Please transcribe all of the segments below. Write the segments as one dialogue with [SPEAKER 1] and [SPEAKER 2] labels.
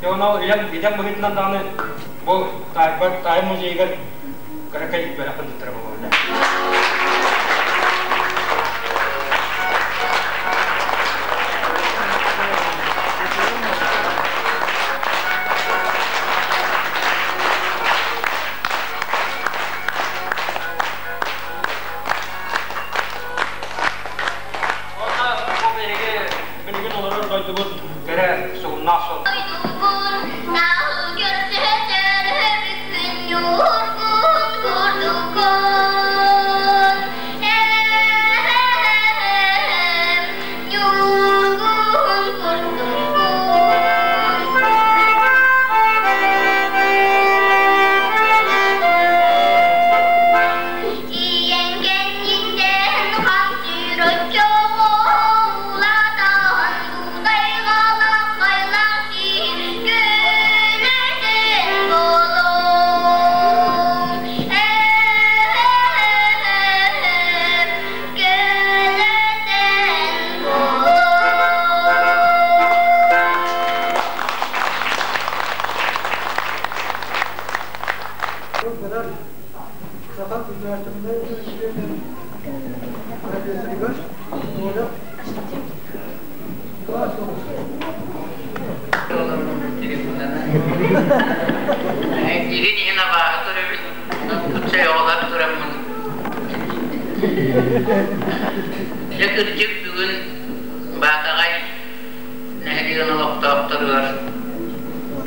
[SPEAKER 1] Дьэ онно идэм идэм быһыытынан даҕаны бу таайбар таайым музейыгар кыракый бэлэхпин туттара буолуо. Уонна бу биһиги билигин олорор дойдубут кэрэ сугуннаах суол.
[SPEAKER 2] Тиийэн хамсыыр оччоҕо улаатан Кудайгалаах хайлаах киһи көнөтүн буолуҥ Ээ көнөтүн буолуҥ.
[SPEAKER 3] Саха государственнай университетын профессорыгар Оля
[SPEAKER 4] Эйигин иһин абааһы көрөбүн, тупсай оҕолор тураммын. Дьэ кырдьык бүгүн Баатаҕай нэһилиэгин олохтоохторугар,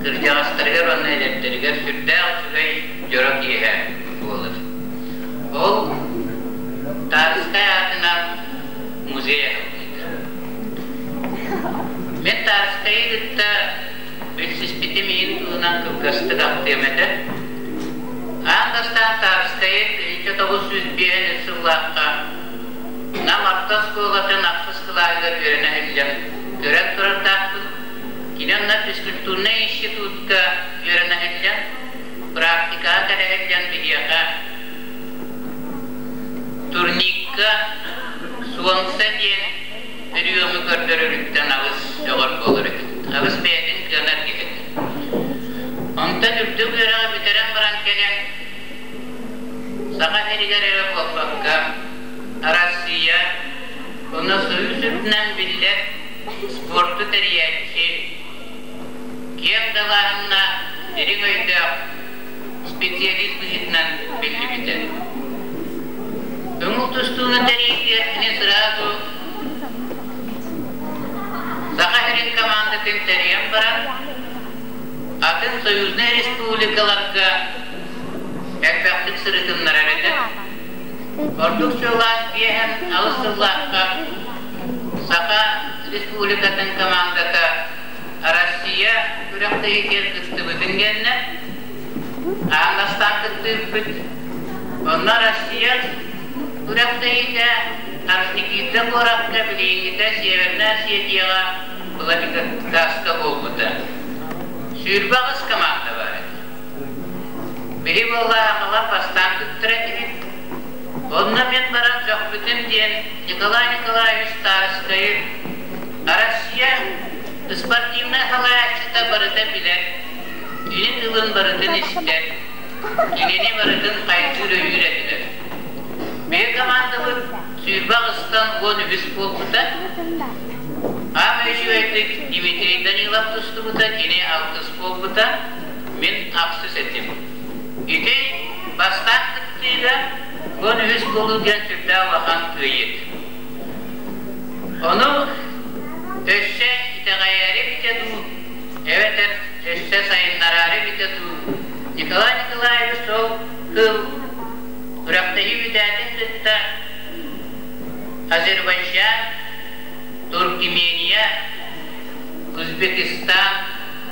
[SPEAKER 4] кырдьаҕастарыгар уонна эдэрдэригэр сүрдээх үчүгэй дьоро киэһэ буолар. Ол Тарскай аатынан музей аһыллыыта. Мин Тарскайы кытта билсиспитим иһин туһунан кылгастык ахтыам этэ. Аан бастаан Тарскайы 1905 сыллаахха Нам орто оскуолатын ахсыс кылааһыгар үөрэнэ сылдьан көрөн турардаахпын. Кини онно физкультурнай институтка үөрэнэ сылдьан, практикаҕа кэлэ сылдьан биһиэхэ турникка Солнце диэн приему көрдөрөрүттэн аҕыс сөҕөр буолар этим. Аҕыс бэйэтин кыанар киһи этэ. Онтон үрдүк үөрэҕи бүтэрэн баран кэлэн Саха сиригэр эрэ буолбакка, Арассыыйа уонна Союз үрдүнэн биллэр спорту тэрийээччи, киэҥ далааһыннаах, дириҥ өйдөөх специалист быһыытынан биллибитэ. Көҥүл тустууну тэрийиитигэр кини сразу Саха сирин командатын тэрийэн баран, атын союзнай республикаларга элбэхтик сырытыннарар этэ. Ордук сыллаах биэһэн алыс сыллаахха Саха Республикатын командата Россия күрэхтэһиитигэр кыттыбытын кэннэ аан бастаан кыттыыппыт. Онно Россия күрэхтэһиитэ Орджоникидзе куоракка билиҥҥитэ Северная Осетияҕа Владикавказка буолбута. 28 команда баар этэ. Биһи буоллаахалар бастаан кыттар этибит. Онно мин баран сөхпүтүм диэн Николай Николаевич Старскайы Россия спортивнай салайааччыта барыта билэр, кини тылын барытын истэр, кинини барытын хайгыыр өйүүр этилэр. Биһи командабыт 28-тан 13 буолбута. Аамай үчүгэйдик Дмитрий Данилов тустубута, кини алтыс буолбута. Мин ахсыс этим. Ити бастаан кыттыыга 13 буолуу диэн сүрдээх улахан кыайыы. Ону өссө итэҕэйээри эбитэ дуу, эбэтэр өссө сайыннараары эбитэ дуу, Николай Николаевич ол кыл күрэхтэһии бүтээтин кытта Азербайджан, Туркмения, Узбекистан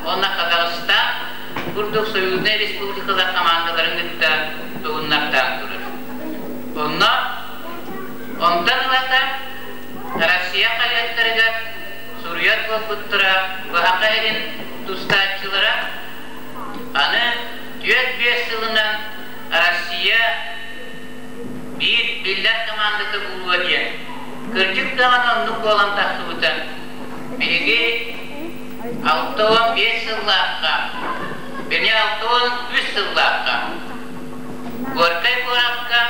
[SPEAKER 4] уонна Казахстан курдук союзнай республикалар командаларын кытта туһуннартаан турар. Онно онтон ылата Россия хаһыаттарыгар суруйар буолбуттара быһаха иһин тустааччылара аны 4-5 сылынан Россия биир биллэр командата буолуо диэн кырдьык даҕаны оннук буолан тахсыбыта. Биһиги. 65 сыллаахха, били 63 сыллаахха Горькай куоракка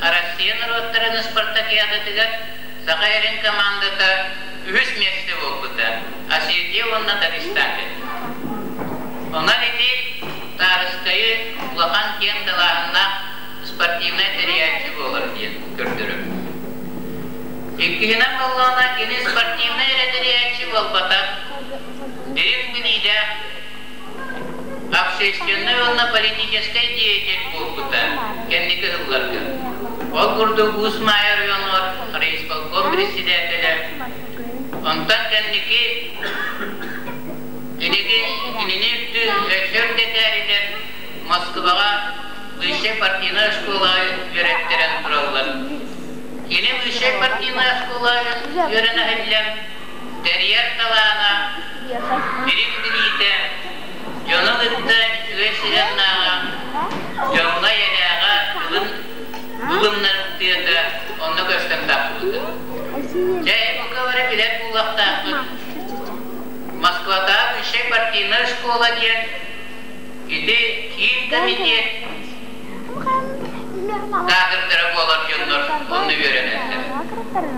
[SPEAKER 4] Россия норуоттарын спартакиадатыгар Саха эрин командата үһүс миэстэ буолбута, Осетия уонна Дагестан кэлбит. Онон ити Таарыскайы улахан киэҥ далааһыннаах спортивнай тэрийээччи буолар диэн көрдөрөр. Иккиһинэн буоллаҕына, кини спортивнай эрэ тэрийээччи буолбатах, дириҥ билиилээх, общественнай уонна политическай деятель буолбута кэнники сылларга. Ол курдук Уус Маайа оройуонугар райисполком председателэ, онтон кэнники киниги кинини өссө үрдэтээрилэр Москваҕа высшай партийнай школаҕа үөрэттэрэн тураллар. Кини высшай партийнай школаҕа үөрэнэ сылдьан тэрийэр талаана, дириҥ билиитэ, дьону кытта үчүгэй сыһыаннааҕа, дьоҥҥо эйэлээҕэ ылын ылыннарымтыата онно көстөн тахсыбыта. Дьэ, бука бары билэр буолуохтаахпыт. Москватааҕы высшай партийнай школа диэн Ити Киин комитет кадрдара буолар дьоннор онно үөрэнэллэр.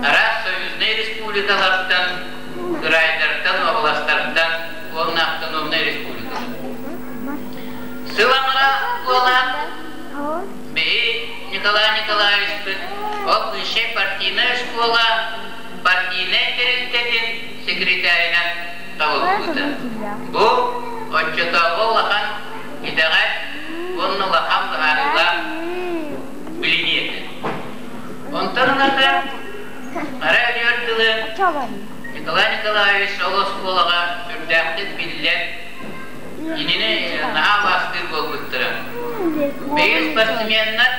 [SPEAKER 4] Араас союзнай республикалартан, кыраайдартан, областартан уонна автономнай республикалар. Сыл аҥара буолаат, биһи Николай Николаевичпыт ол высшай партийнай школа партийнай тэрилтэтин секретарынан талыллыбыта. Бу оччотооҕу улахан итэҕэл уонна улахан быһаарыылаах билинии этэ. Онтон ылата хара өлүөр дылы Николай Николаевич ол оскуолаҕа сүрдээхтик биллэн, кинини наһаа убаастыыр буолбуттара. Биһиги спортсменнар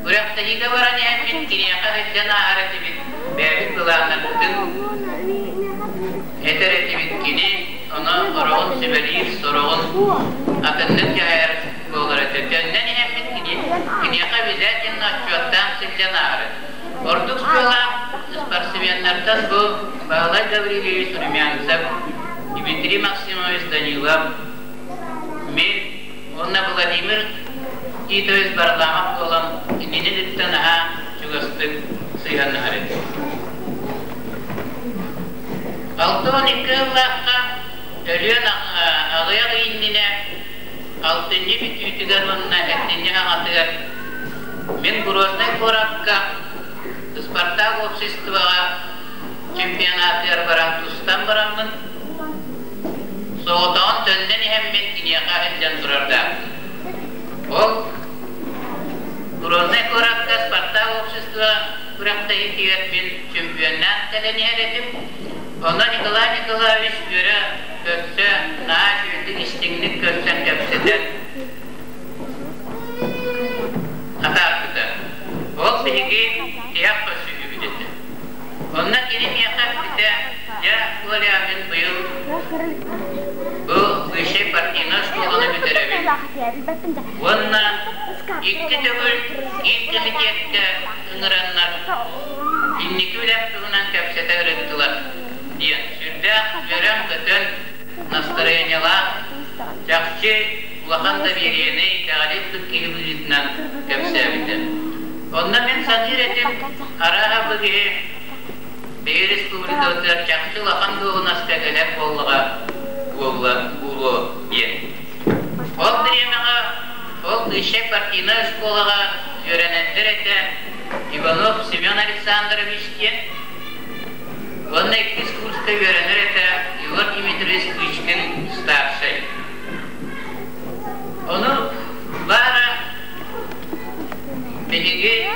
[SPEAKER 4] күрэхтэһиигэ баран иһэммит киниэхэ сылдьан ааһар этибит, бэйэбит былааннарбытын этэр этибит кини ону сороҕун сүбэлиир, сороҕун атыннык дьаһайар буолар этэ. Төннөн иһэммит кини киниэхэ обязательно отчуоттаан сылдьан ааһар. Ордук сыалаах спортсменнартан бу Баһылай Гаврильевич Румянцев, Дмитрий Максимович Данилов, мин уонна Владимир Титович Варламов буолан кинини кытта наһаа чугастык сыһыаннаһар этим. 62 сыллаахха өлүөн аҕыйах ый иннинэ алтынньы бүтүүтүгэр уонна эртинньи аҥатыгар мин Грозный куоракка Спартак обществоҕа чемпионатыгар баран тустан бараммын соҕотоҕун төннөн иһэммин киниэхэ илдьэн турардаахпын. Ол Грозный куоракка Спартак общество күрэхтэһиитигэр мин чөмпүйүөннээн кэлэн иһэр этим. Онно Николай Николаевич үөрэ көрсө, наһаа үчүгэйдик истиҥник көрсөн кэпсэтэн атаарбыта. Ол биһиги тиһэх көрсүһүүбүт этэ. Онно кини миэхэ эппитэ, дьэ, Коля, мин быйыл бу высшей партийнай школаны бүтэрэбин. Уонна икки төгүл Киин кэмитиэккэ ыҥыраннар инники үлэм туһунан кэпсэтэ ырыттылар диэн сүрдээх үөрэн-көтөн, настарыанньалаах, чахчы улахан довериены, итэҕэли ылбыт киһи быһыытынан кэпсээбитэ. Онно мин саныыр этим, арааһа бу киһи биһи республикабытыгар чахчы улахан дуоһунаска кэлэр буоллаҕа буолла буолуо диэн. Ол бириэмэҕэ ол высшай партийнай оскуолаҕа үөрэнэллэр этэ Иванов Семен Александрович диэн уонна иккис курска үөрэнэр этэ Егор Дмитриевич Кычкин старшай. Ону баара биһиги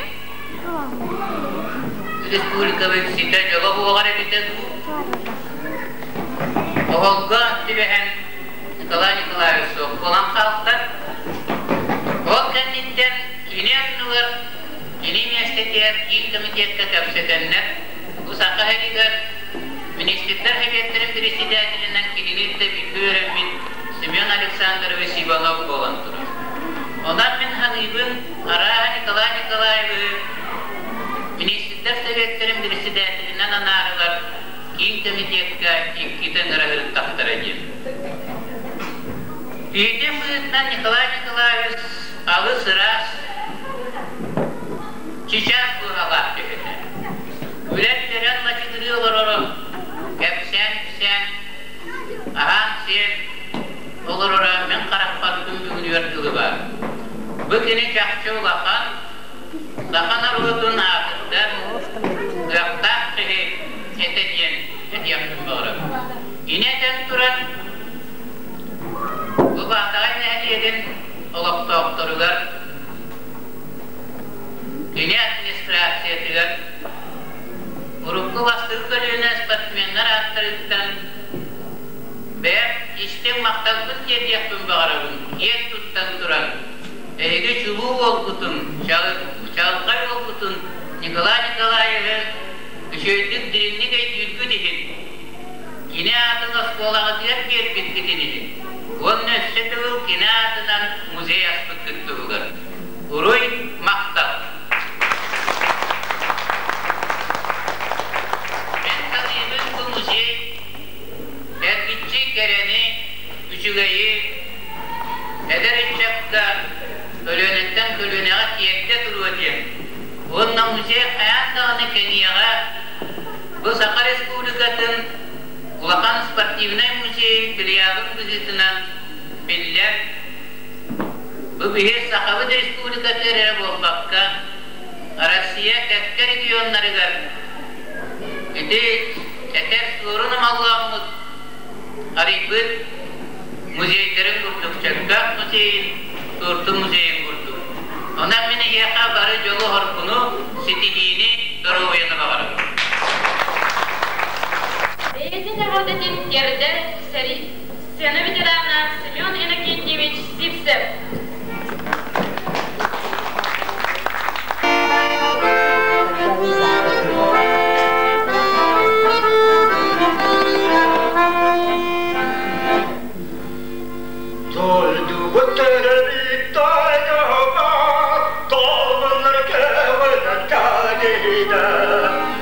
[SPEAKER 4] республикабыт ситэ дьоло буоҕар эбитэ дуу? Оһолго түбэһэн Николай Николаевич суох буолан хаалта. Ол кэнниттэн кини оннугар, кини миэстэтигэр киин комитекка кэпсэтэннэр, бу Саха сиригэр министрдэр сэбиэттэрин председателинэн кинини кытта бииргэ үөрэммит Семен Александрович Иванов буолан турар. Онон мин саныыбын, арааһа Николай Николаевиһы министрдэр сэбиэттэрин председателинэн анаарылар. Киин Комитетка иккитэ ыҥыра сырыттахтара диэн. Киһитин быһыытынан Николай Николаевич алыс ыраас, чычаас быһалаах киһи этэ. Күлэн-үөрэн лачыгырыы олороро, кэпсээн-ипсээн, аһаан-сиэн олороро мин харахпар күн бүгүнүгэр дылы баар. Бу кини чахчы улахан, саха норуотун аатырдар, кыахтаах киһи этэ диэн этиэхпин баҕарабын. Ини этэн туран, бу Баатаҕай нэһилиэгин олохтоохторугар, кини администрациятыгар урукку бастакы көлүөнэ спортсменнар ааттарыттан бэйэм истиҥ махталбын тиэрдиэхпин баҕарабын, киэн туттан туран, эһиги чулуу уолгутун, чаҕылхай уолгутун Николай Николаевиһы үчүгэйдик дириҥник өйдүүргүт иһин, кини аатын оскуолаҕытыгар биэрбиккитин иһин уонна өссө төгүл кини аатынан музей аспыккыт туһугар уруй махтал! Мин саныыбын бу музей эргиччи кэрэни, үчүгэйи эдэр ыччакка көлүөнэттэн көлүөнэҕэ тиэрдэ туруо диэн уонна музей хайаан даҕаны кэҥиэҕэ. Бу Саха Республикатын улахан спортивнай музейын филиалын быһыытынан биллэр. Бу биһи Сахабыт Республикатыгар эрэ буолбакка, Россия кэккэ регионнарыгар ити этэр суорун омоллооммут арыйбыт музейдарын курдук, Чөркөөх музейын, Суорту музейын курдук. Онон мин эһиэхэ бары дьолу-соргуну, ситиһиини, доруобуйаны баҕарабын.
[SPEAKER 5] Бэйэтин эҕэрдэтин тиэрдэр сэрии сцена ветерана Семен Иннокентьевич Сивцев.
[SPEAKER 6] Дойдубут төрөбүт дойдубут толбоннор көҕүлэн кэлгиде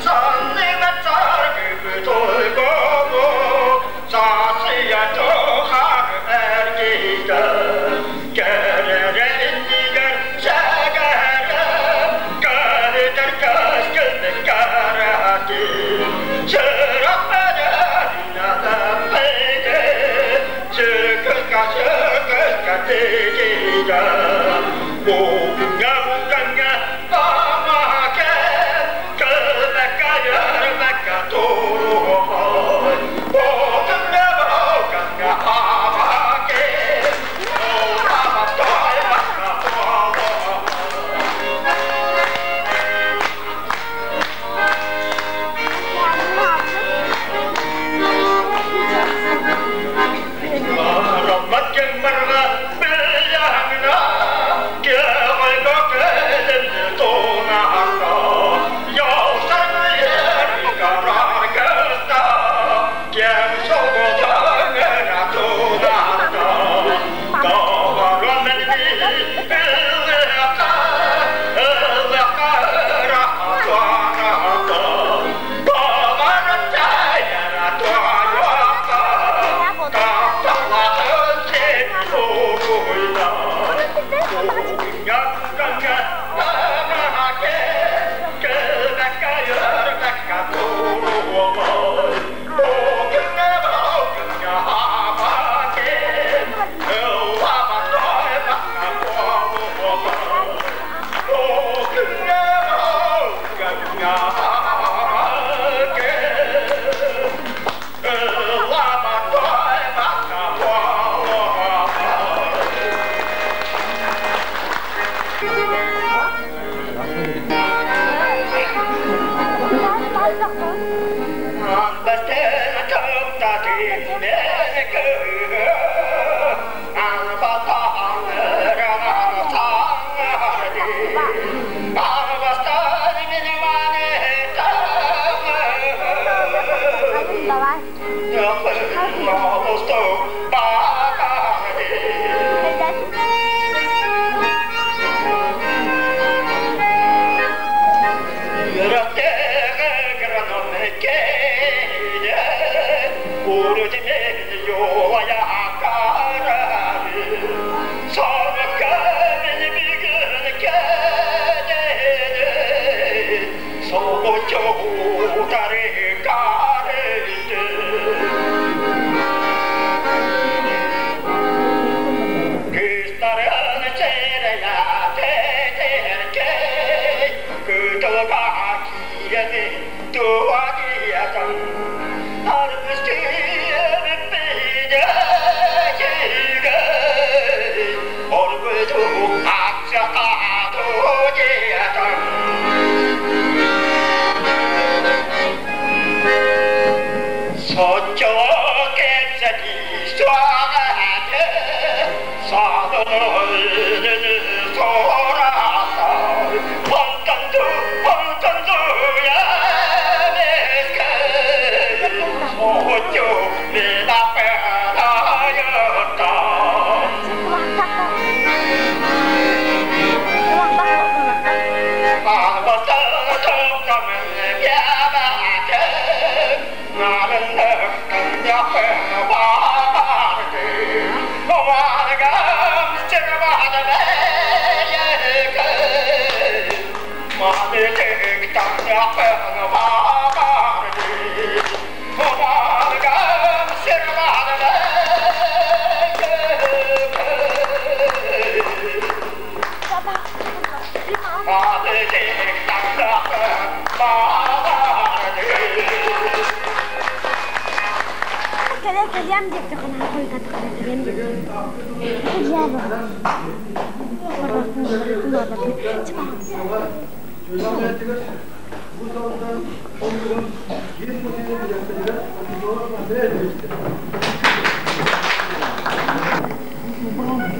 [SPEAKER 6] санныгар саргыбыт ойгобут сасыйа тухар эргийде кэрэрэ иннигэр сэгэрэ кэлитэр кэскилбит кэрэти сүрэх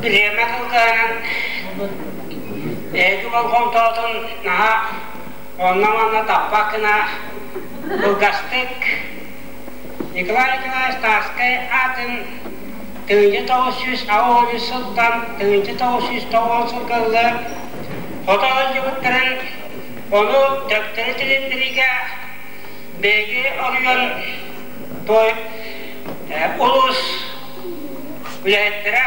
[SPEAKER 7] Бириэмэ кылгаһынан эһиги болҕомтоҕутун наһаа онно-манна таппат гына кылгастык Николай Николаевич Тарскай аатын 1983 сылтан 1990 сылга дылы хото сылдьыбыттарын, ону төптөрү тилиннэриигэ биһиги оройуон той улуус үлэһиттэрэ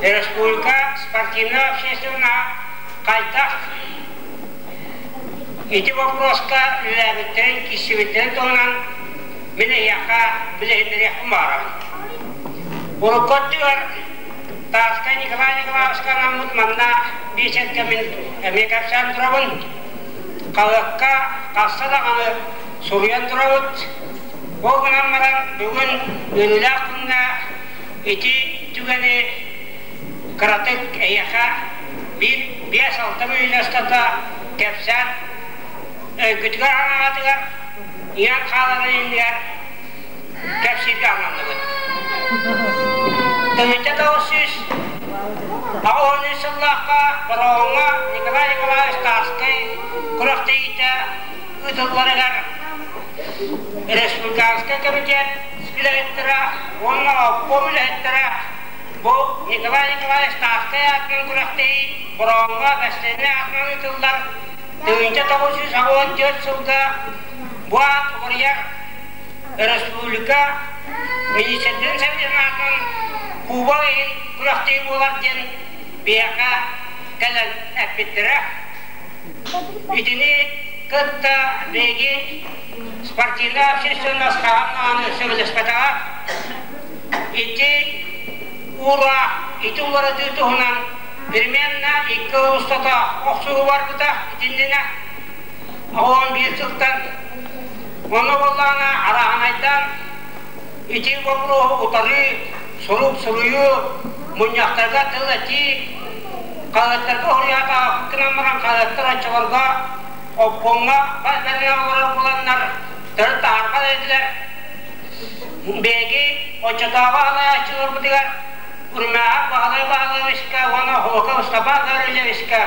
[SPEAKER 7] республика спортивнай общественноһа хайдах ити боппуруоска үлэлээбиттэрин, киирсибиттэрин туһунан мин эйиэхэ билиһиннэриэхпин баҕарабын. Урукку өттүгэр Тарскай Николай Николаевичка анаммыт манна биэчэргэ мин эмиэ кэпсээн турабын. Хаһыакка хаста даҕаны суруйан турабыт. Ол гынан баран бүгүн үөрүүлээх күҥҥэ ити түгэни кыратык эйиэхэ биир биэс-алта мүнүүтэ устата кэпсээн өйгүтүгэр анаҕатыгар иҥэн хааларын иннигэр кэпсииргэ ананныбыт. 1983 сыллаахха Бороҕоҥҥо Николай Николаевич Тарскай күрэхтэһиитэ ыытылларыгар Республиканскай комитет үлэһиттэрэ уонна обком үлэһиттэрэ бу Николай Николаевич Тарскай аатынан күрэхтэһии Бороҕоҥҥо Бэстэннэ аатынан ыытыллар 1984 сылга бу аат уларыйар республика Министрдэрин Советын аатынан Куба иһин күрэхтэһии буолар диэн биһиэхэ кэлэн эппиттэрэ. Итини кытта биһиги спортивнай общественность хаһан даҕаны сөбүлэспэтэҕэ. Ити уураах, ити уларытыы туһунан примерно икки ый устата охсуһуу барбыта итиннинэ. 11 сылтан Онно буоллаҕына арааһынайдаан ити боппуруоһу утарыы, сурук суруйуу, мунньахтарга тыл этии, хаһыаттарга уһуйаатаҕа гынан баран хаһыаттар оччолорго обкомҥа бас бэринэ олорор буоланнар төрүт таһаарбат этилэр. Биһиги оччотооҕу салайааччыларбытыгар Урмааһап Баһылай Баһылаевичка уонна Хока Ыстапаан Гаврильевичка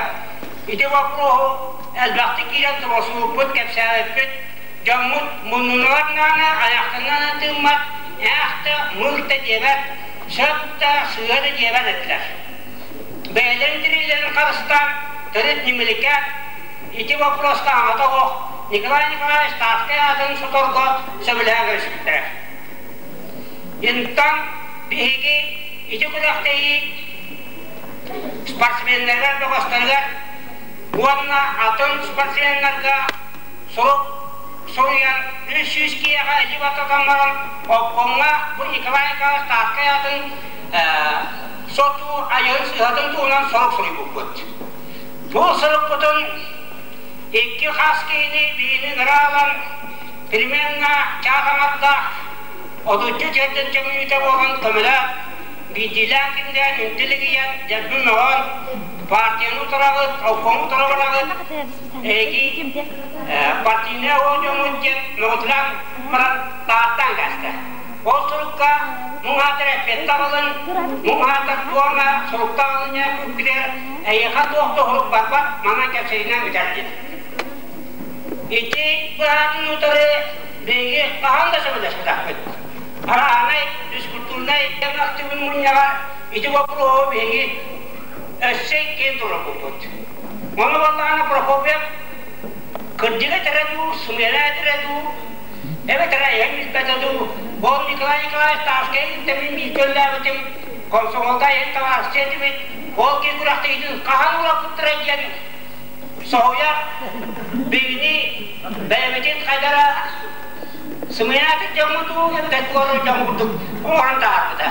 [SPEAKER 7] ити боппуруоһу элбэхтик киирэн туруорсубуппут, кэпсээбиппит. Дьоммут муннуналар даҕаны, айахтарынан да тыыммат, ээх да, мыых да диэбэт, сөп да, сыыһа да диэбэт этилэр. Бэйэлэрин тириилэрин харыстаан, төрүт ньимиликэ ити боппуруоска аҥата оһох Николай Николаевич Тарскай аатын соторго сөбүлэһэн көрүспүттэрэ. Интан биһиги ити күрэхтэһии спортсменнарыгар, бөҕөстөрүгэр уонна атын спортсменнарга сурук суруйан 300 киһиэхэ илии баттатан баран обкомҥа бу Николай Николаевич Тарскай аатын сотуу айыһын сыыһатын туһунан сурук суруйбуппут. Бу сурукпутун икки хас киһини биһини ыҥыра ылан примерно чаас аҥардаах отучча сиртэн чөмүйүүтэ буолан көмөлөөх биирдиилээн кинилээн үнтү лигийэн дьэлби мөҕөн партияны утарабыт, обкому утарабыт, эһиги партийнай оонньоҥҥут диэн мөҕүтүлээн баран тааттаан кээстэ. Ол сурукка муҥаатар эппиэттэ аҕалын, муҥаатар туома сурукта аҕалын күүппүтүгэр эйиэхэ туох да уһурук барбат, манан кэпсэтинэн бүтэр диэн. Ити быһаатын утары биһиги хаһан да сөбүлэспэтэхпит. Араанай физкультурнай активын мунньаҕар ити боппуруоһу биһиги өссө иккиэн туруорбуппут. Ону буоллаҕына Прокопьев кырдьыга этэрэ дуу, сымыйана этэрэ дуу, эбэтэр эйэм билбэтэ дуу, ол Николай Николаевич Тарскай интэмин бииргэ үлэлээбитим, комсомолга айан табаарыстыы этибит, ол киһи күрэхтэһиитин хаһан улаппыттара диэн соһуйар, биһигини бэйэбитин хайдара сымыйаатык дьоҥҥо дуу, эбэтэр туора дьон курдук оҥорон таһаарбыта.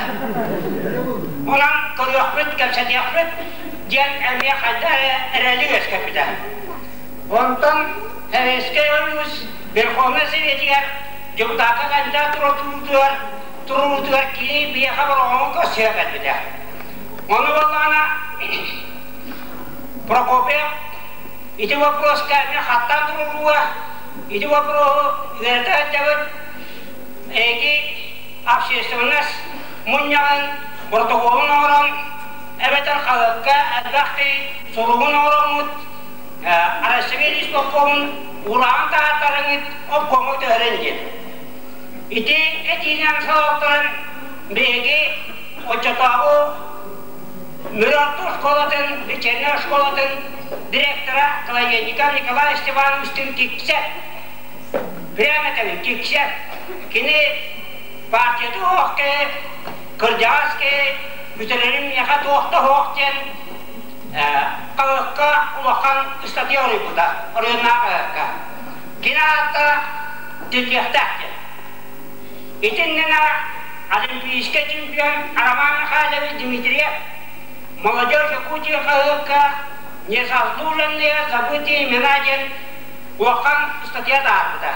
[SPEAKER 7] Онон көрүөхпүт, кэпсэтиэхпит диэн эмиэ хайда эрэ эрэли үөскэппитэ. Онтон Советскай Союз Верховнай Советигэр депутакка кандидат туруорутугар туруоруутугар кини биһиэхэ бороҕоҥҥо көрсүһэ кэлбитэ. Ону буоллаҕына Прокопьев ити вопроска эмиэ хаттаан туруорууга ити вопроһу үөрэтэ сылдьабыт. Эһиги общественность мунньаҕын протоколун оҥорон эбэтэр хаһыакка элбэх киһи суругун оҥороммут Россия исполкомун урааҕын таһааттарыҥыт обкомҥа төһөрөн диэн. Ити этиинэн салалтаран биһиги оччотооҕу Мүрү орто оскуолатын, вечернэй оскуолатын директора Колоедников Николай Степановичтыын киксэр. Прямо этэбин, киксэр. Кини партията суох киһи, кырдьаҕас киһи, бүтэрэрим миэхэ туох да суох диэн хаһыакка улахан ыстатыйа оруйбута, оройуоннаах хаһыакка. Кини аата тиллиэхтээх диэн. Итиннэ Олимпийскай чемпион Роман Михайлович Дмитриев «Молодежь Якутии» хаһыакка «Незаслуженные забытые имена» диэн улахан ыстатыйа таһаарбыта.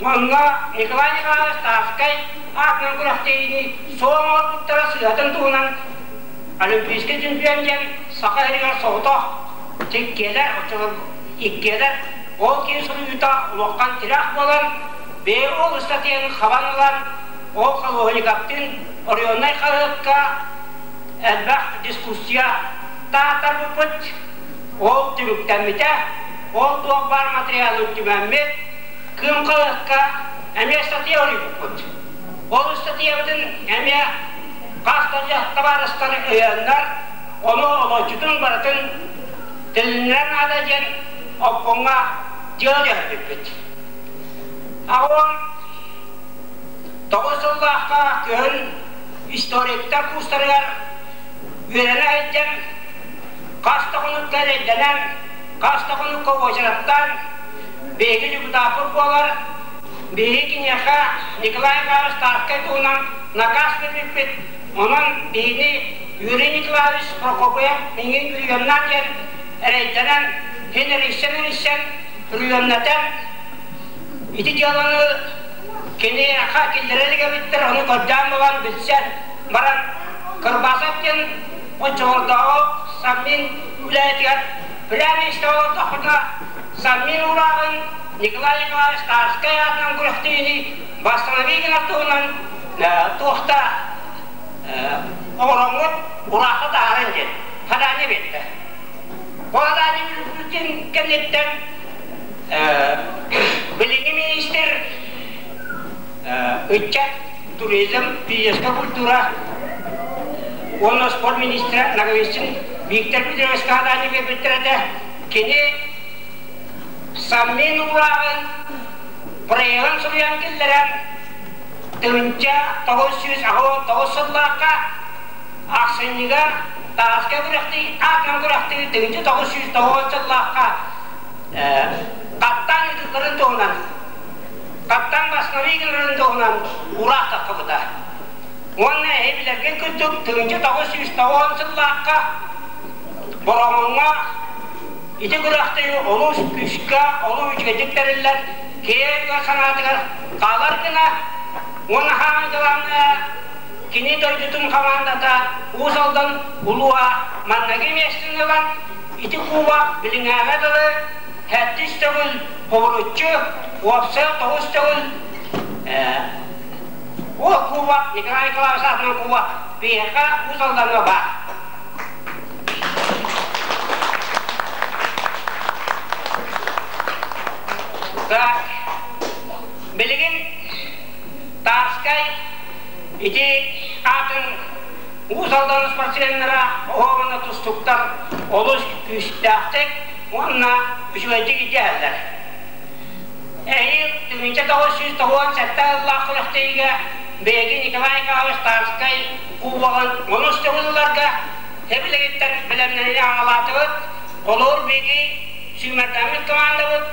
[SPEAKER 7] Онно Николай Николаевич Тарскай аатынан күрэхтэһиини суол оҥорбуттара сыыһатын туһунан Олимпийскай чемпион диэн Саха сиригэр соҕотох иккиэлэр, оччолорго иккиэлэр ол киһи суруйуута улахан тирэх буолан, бэйэ ол ыстатыйаны хабан ылан, ол Холуоһунньуковтыын оройуоннай хаһыакка элбэх дискуссия тааттарбыппыт, ол түмүктэммитэ, ол туох баар материалын түмэммит, Кыым хаһыакка эмиэ ыстатыйа суруйбуппут. Ол ыстатыйабытын эмиэ хас да табаарыстар өйөөннөр, ону олоччутун барытын тилиннэрэр наада диэн обкомҥа дьыала түһэрбиппит. 89 сыллаахха күһүн историктар курстарыгар үөрэнэ сылдьан хас да хонукка эрэйдэнэн, хас да хонукка уочараттаан биһиги депутаппыт буолар, биһиги киниэхэ Николай Иванович Тарскай туһунан накаас биэрбиппит, онон биһини Юрий Николаевич Прокопьев миигин приемнаан диэн эрэйдэнэн, син эрийсэн-эрийсэн приемнатан ити дьыаланы киниэхэ киллэрэ илик эбиттэр, ону көрдөөн булан билсэн баран Кырбасов диэн оччолордооҕу Совмин үлэһитигэр прямо истэ олордохпутуна Совмин уурааҕын Николай Николаевич Тарскай аатынан күрэхтэһиини восстанови гынар туһунан туохта оҥороҥҥут ураахха таһааран диэн задание биэрдэ. Бу задание кэнниттэн билиҥҥи министр ыччат, туризм, физическая культура уонна спорт министрэ Ноговицын Виктор Петрович задание биэрбиттэр этэ. Кини Совмин уурааҕын проегын суруйан киллэрэн 1989 сыллаахха ахсынньыга Тааска күрэхтии аатынан күрэхтии 1909 сыллаахха хаттаан ыытылларын туһунан хаттаан восстанови гынарын туһунан ураах таххыбыта. Уонна эһи билэргин курдук 1990 сыллаахха Бороҕоҥҥо ити күрэхтэһии олус күүскэ, олус үчүгэйдик тэриллэр, киһи өйүгэр санаатыгар хаалар гына уонна хааман кини дойдутун хамаандата Уус Алдан улууһа манныгы миэстэни ылан, ити куба билиҥээҕэ дылы сэттис төгүл хобуруччу, уопсай тоҕус төгүл. Ол кубок Николай Николаевич аатынан кубок биһиэхэ Уус Алдаҥҥа баар. Так, билигин Тарскай ити аатын Уус Алдан спортсменнара оһоҕуна тустуктар олус күүстээхтик уонна үчүгэйдик идиэһэллэр. Эһиил 1997 сыллаах күрэхтэһиигэ биһиги Николай Николаевич Тарскай кубогын онус төгүл ыларга тэбилигиттэн бэлэмнэнии аҕалаатыбыт. Холобур, биһиги сүүмэрдэммит командабыт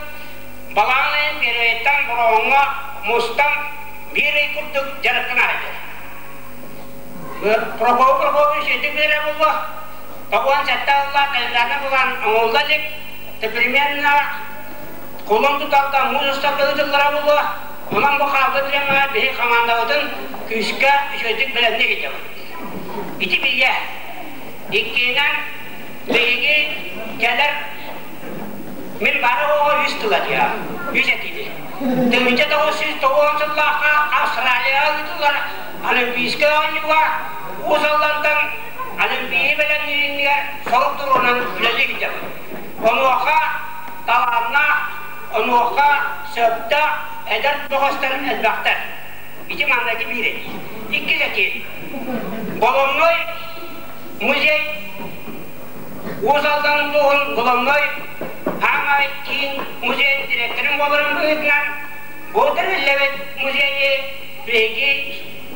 [SPEAKER 7] балаҕан ыйын первэйиттэн Бороҕоҥҥо мустан биир ый курдук дьарыктана сылдьар. Прокопий Прокопьевич ити биэрэ буолуо. 97 сыллаах календарный былаан оҥоһулла илик. Примерно кулун тутарга муус устарга ыытыллара буолуо. Онон бу хаалбыт бириэмэҕэ биһиги хамаандабытын күүскэ үчүгэйдик бэлэмниир этибит. Ити билиэ. Иккиһинэн, биһиги кэлэр мин бары оҕо үс тыла диэҕим, үс этиини. 1990 сыллаахха Австралияҕа ыытыллар Олимпийскай оонньууга Уус Аллантан Олимпийы бэлэмнииринигэр сорук туруорунан үлэлии сылдьабыт. Онуоха талааннаах, онуоха сөптөөх эдэр бөҕөстөр элбэхтэр. Ити манныгы биир этии. Иккис этии. Головной музей Уус Алдан улууһун Головной хаамай киин музейын директорын буоларын быһыытынан бу тэриллибит музейы биһиги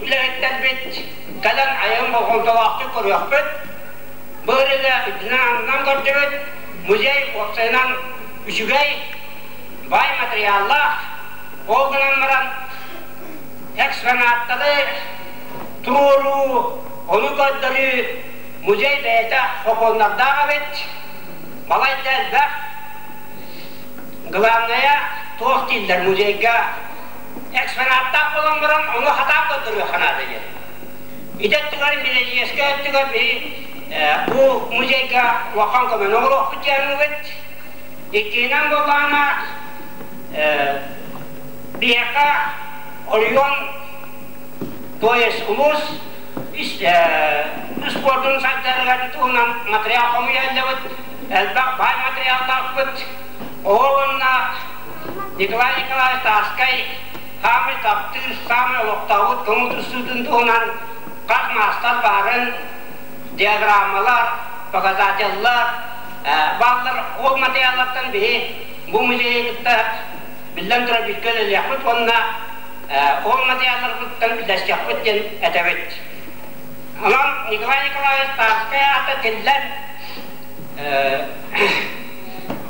[SPEAKER 7] үлэһиттэрбит кэлэн айан болҕомтолоохтук көрүөхпүт. Бу ырыга үрдүнэн-аннынан көрдүбүт. Музей уопсайынан үчүгэй, баай матырыйааллаах. Ол гынан баран экспонаттары туруоруу, ону көрдөрүү музей бэйэтэ сокуоннардаах эбит. Балайда элбэх. Главное, туох дииллэр музейга экспонаттаах буолан баран ону хатаан көрдөрүөххэ наада диэн. Ити өттүгэр Милэлиэскэ өттүгэр биһи бу музейга улахан көмөнү оҥоруохпут диэммит. Иккиһинэн буоллаҕына биһиэхэ оройуон, то есть улуус спордун сайдарыгар туһунан материал хомуйа эллэбит, элбэх баай материаллаахпыт. Ол уонна Николай Николаевич Тарскай саамай таптыыр, саамай олохтообут көҥүл тустуутун туһунан хас маастар баарын, диаграммалар, показателлар бааллар. Ол материаллартан биһи бу музейы кытта биллэн турар бииргэ үлэлиэхпит уонна ол материалларбыттан үллэстиэхпит диэн этэбит. Онон Николай Николаевич Тарскай аата тиллэн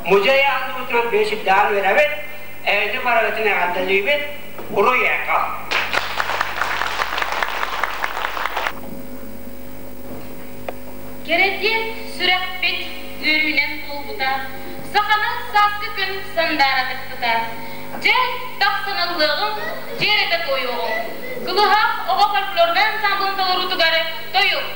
[SPEAKER 7] музей аһыллыбытынан биһи сүрдээҕин үөрэбит, эһиги барыгытын эҕэрдэлиибит, уруй эко!
[SPEAKER 5] Кэрэтиэн сүрэхпит үөрүүнэн туолбута, саханы сааскы күн сандаара тыкпыта. Дьэ, тахсан ыллыаҕыҥ, дьиэрэтэ туойуоҕуҥ. Кылыһах оҕо фольклорнай ансамблын толоруутугар тойук.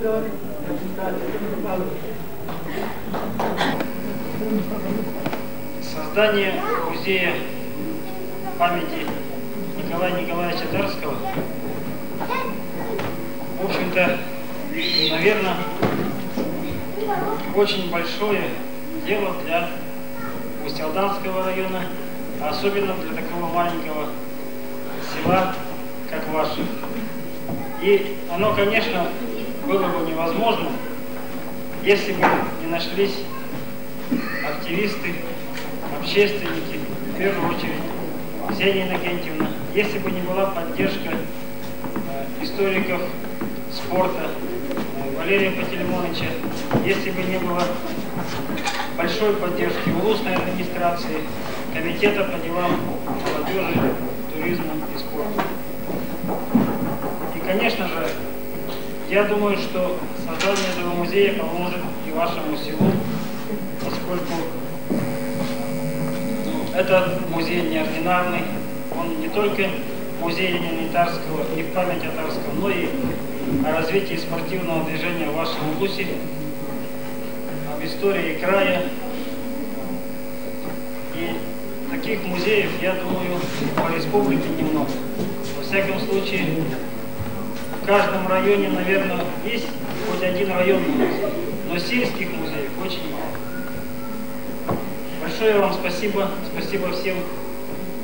[SPEAKER 3] үөрэҕин администрациятын баһылыга.
[SPEAKER 1] Создание музея памяти Николая Николаевича Тарского, в общем-то, наверное, очень большое дело для Усть-Алданского района, а особенно для такого маленького села, как ваше. И оно, конечно, было бы невозможно, если бы не нашлись активисты, общественники, в первую очередь Ксения Иннокентьевна, если бы не была поддержка историков спорта Валерия Пантелеймоновича, если бы не было большой поддержки улусной администрации, комитета по делам молодежи, туризма и спорта. И, конечно же, я думаю, что создание этого музея поможет и вашему селу, поскольку этот музей неординарный, он не только музей имени Тарского и в память о Тарском, но и о развитии спортивного движения в вашем улусе, об истории края. И таких музеев, я думаю, по республике немного. Во всяком случае, в каждом районе, наверное, есть хоть один районный музей, но сельских музеев очень мало. Большое вам спасибо, спасибо всем,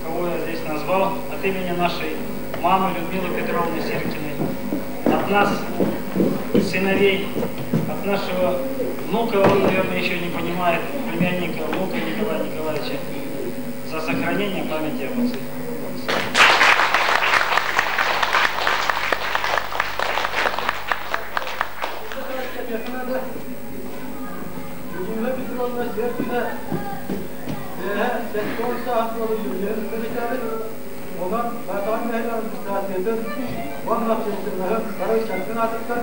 [SPEAKER 1] кого я здесь назвал, от имени нашей мамы Людмилы Петровны Серкиной, от нас, сыновей, от нашего внука, он, наверное, еще не понимает, племянника, внука Николая Николаевича, за сохранение памяти об отце.
[SPEAKER 3] Людмила Петровна Серкина 70 сааһын юбилейын бэлиэтээбит. Онон Баатаҕай нэһилиэгин администрациятын уонна общественноһын бары ыччатын аатыттан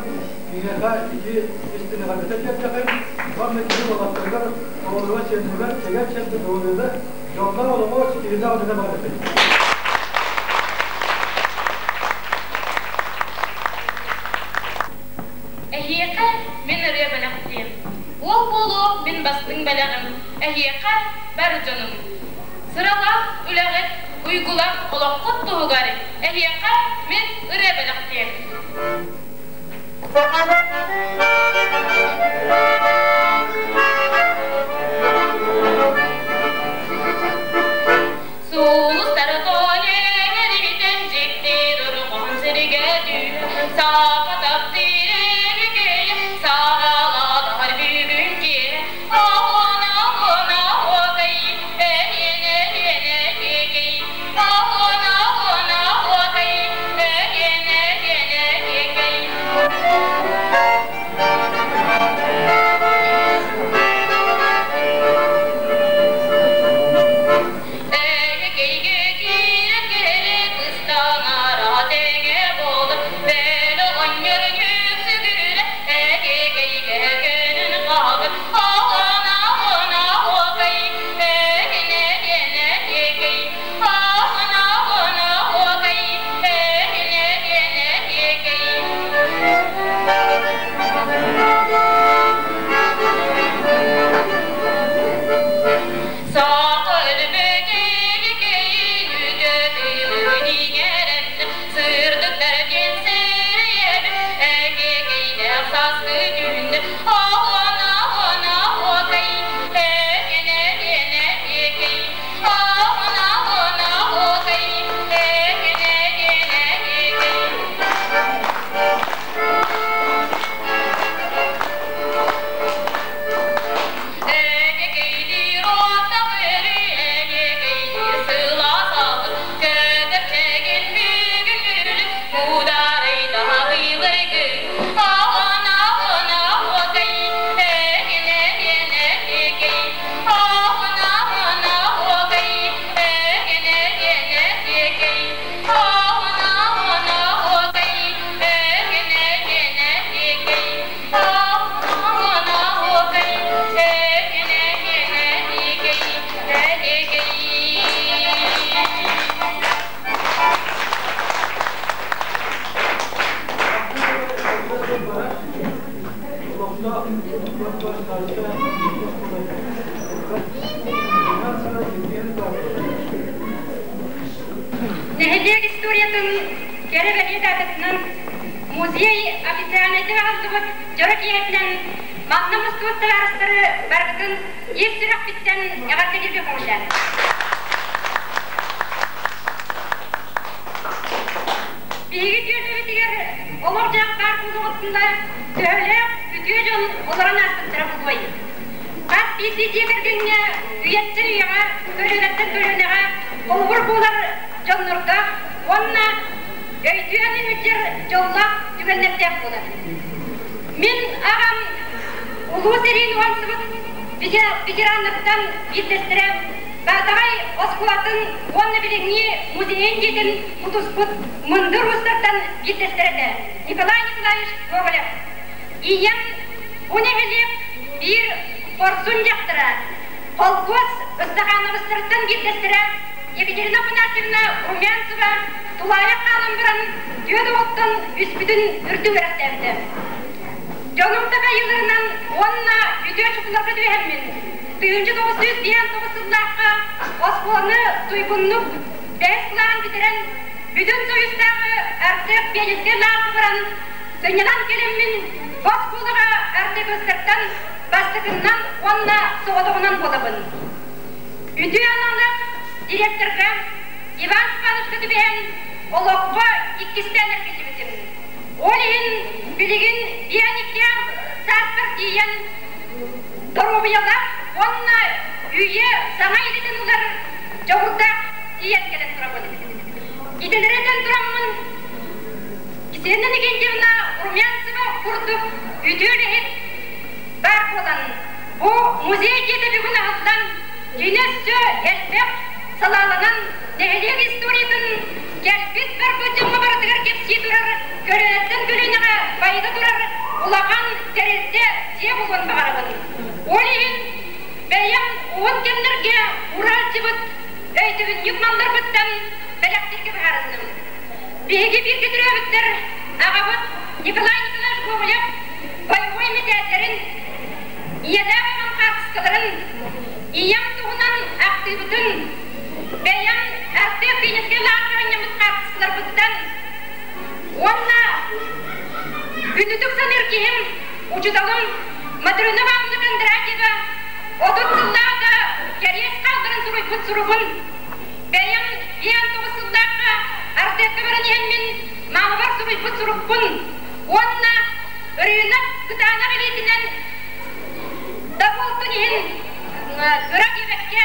[SPEAKER 3] киниэхэ ити истиҥ эҕэрдэтэ тиэрдэхин уонна кини уолаттарыгар, оҕолоругар, сиэннэригэр чэгиэн-чэбдик доруобуйаны, дьоллоох олоҕу, ситиһиилээх үлэни баҕарабын.
[SPEAKER 5] Эһиэхэ мин ырыа бэлэхтиэм. Уол буолуо мин бастыҥ бэлэҕим, эһиэхэ бар дьонум. Сыралаах үлэҕит, уйгулаах олоххут туһугар эһиэхэ мин ырыа бэлэхтиэм. Сулустары тоҥ дьикти дорҕоон сиригэ түүн саха таптыыр саҕаланар бүгүн киэһэ оһуона оһуона оһуокай эриэнэ эриэнэ эһиэкэй оһуона оһуона оһуокай эриэнэ эриэнэ эһиэкэй. Нэһилиэк историятын кэрэ бэлиэ даататынан музей официальнайдык аһыллыбыт дьоро киэһэтинэн манна мустубут табаарыстары барытын ис сүрэхпиттэн эҕэрдэлииргэ көҥүллээн. Биһиги түөлбэбитигэр олох-дьаһах баар буолуоҕуттан төһөлөөх үтүө дьон олорон ааспыттара буолуой? Хас биирдии дьиэ кэргэҥҥэ үйэттэн үйэҕэ, көлүөнэттэн көлүөнэҕэ холобур буолар дьоннордоох уонна өйдүөн илдьэр дьоллоох түгэннэрдээх буолар. Мин аҕам Улуу сэриини уһансыбыт ветераннартан биирдэстэрэ Баатаҕай оскуолатын уонна билиҥҥи музейын дьиэтин тутуспут мындыр уустартан биирдэстэрэ этэ Николай Николаевич Гоголев. Ийэм бу нэһилиэк биир хорсун дьахтара, холкуос ыстахаанабыстарыттан биирдэстэрэ Екатерина Афанасьевна Румянцева тулаайах хаалан баран түөрт оҕоттон үспүтүн үрдүк үөрэхтээбитэ. Дьонум такайыыларынан уонна үтүө чукуларга түбэһэммин, 1959 сыллаахха оскуоланы туйгуннук бэһис кылааһын бүтэрэн, Бүтүн Союзтааҕы Артек пионерскай лааҕырга баран, сынньанан кэлэммин, бу оскуолаҕа артековецтартан бастакыннан уонна соҕотоҕунан буолабын. Үтүө аналлаах директорга Иван Степановичка түбэһэн, олоххо иккистээн эргиллибитим. Ол иһин билигин бианиккээх сааспар тиийэн доруобуйалаах уонна үйэ саҥа идэтин ылар дьоҕурдаах тиийэн кэлэн турабын. Идэлэри этэн тураммын, Ксения Никентьевна Румянцева курдук үтүө үлэһит баар буолан, бу музей дьиэтэ бүгүн аһыллан, кини өссө элбэх салааланан нэһилиэк историятын кэлбит-барбыт дьоҥҥо барытыгар кэпсии турар, көлүөнэттэн көлүөнэҕэ байыта турар улахан тэрилтэ дьиэ буолуон баҕарабын. Ол иһин бэйэм уһун кэмнэргэ урааччыбыт өйдөбүнньүк малларбыттан бэлэхтииргэ быһаарынным. Биһиги бииргэ төрөөбүттэр аҕабыт Николай Николаевич Гоголев боевой мэтээллэрин, ийэлээх аҕам хаартыскаларын, ийэм туһунан ахтыыбытын, бэйэм Артек Пионерскай лааҕырга анньаммыт хаартыскаларбыттан уонна күндүтүк саныыр киһим, учууталым Матрена Ивановна Кондратьева 30 сыллааҕыта кэриэс хаалларан суруйбут суругун бэйэм 59 сыллаахха Артекка баран иһэммин маамабар суруйбут сурукпун уонна ырыынак кытаанах илиитинэн да буолтун иһин кыра диэбэккэ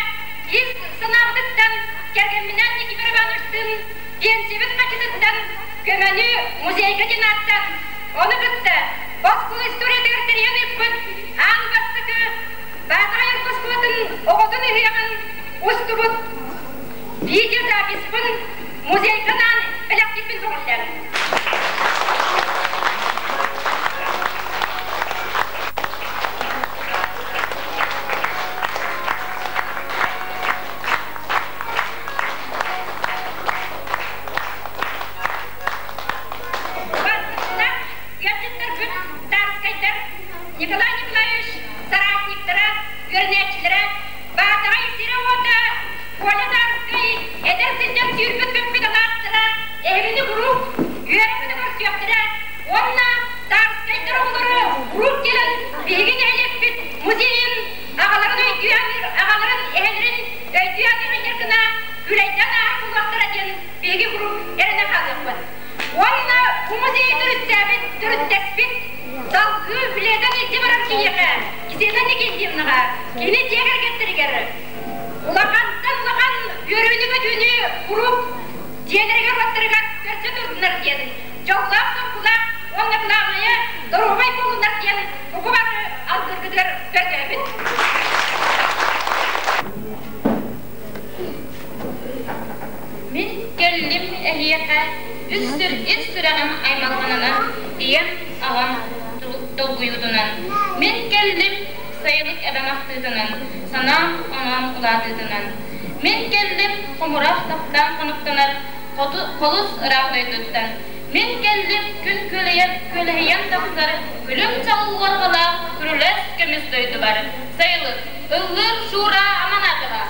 [SPEAKER 5] ис санаабытыттан кэргэмминээн Никифор Ивановичтыын биэнсийэбит харчытыттан көмөнү музейга диэн ааттаан, ону кытта оскуола историятыгар тэрийэн ыыппыт аан бастакы Баатаҕай оскуолатын оҕотун ыһыаҕын устубут видеозаписпын музейга анаан бэлэхтиирбин көҕүллээн. Бастакылар, ыалдьыттарбыт, Тарскайдар, Николай Николаевич соратниктара, үөрэнээччилэрэ, Баатаҕай сирэ-уота, Коля Тарскай эдэр сылдьан сүүрбүт-көппүт алаастара эһигини куруук үөрэ-көтө көрсүөхтэрэ уонна Тарскайдар оҕолоро куруук кэлэн биһиги нэһилиэкпит музейын аҕаларын өйдүү саныыр, аҕаларын, эһэлэрин өйдүү саныыр гына күлэйдээн ааһар буолуохтара диэн биһиги куруук эрэнэ хаалыахпыт. Уонна бу музейы төрүттээбит, төрүттэспит, салгыы үлэтэн илдьэ барар киһиэхэ, Ксения Никитьевнаҕа, кини дьиэ кэргэттэригэр улахантан улахан үөрүүнү-көтүүнү куруук дьиэлэригэр-уоттарыгар көрсө турдунар диэн дьоллоох-соргулаах уонна кылаабынайа доруобай буоллуннар диэн бука бары алгыргытыгар көрдөһөбүт.
[SPEAKER 8] Мин кэллим эһиэхэ үс сүр ис сүрэҕим аймалҕанынан, ийэм, аҕам долгуйуутунан. Мин кэллим сайылык эбэм ахтыытынан, санаам оноон улаатыытынан. Мин кэллим хомурах таптаан хонуктанар хоту холус ыраах дойдуттан. Мин кэллим күн күөлэйэн, күөлэһийэн тахсар күлүм чаҕыл уорҕалаах.
[SPEAKER 5] Күрүлэс көмүс дойдубар Сайылык Ыллыыр Шура Аманатова.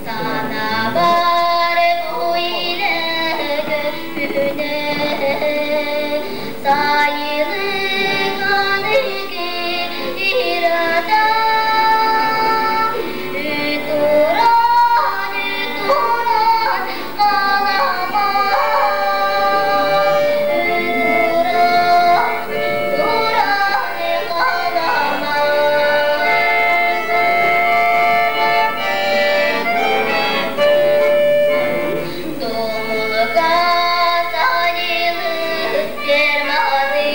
[SPEAKER 2] Санабар бу илэ көппүнэ Сайылык аныгы ирата Үтуран, үтуран қалама Үтуран, туран қалама Тумулга сайылык ферманы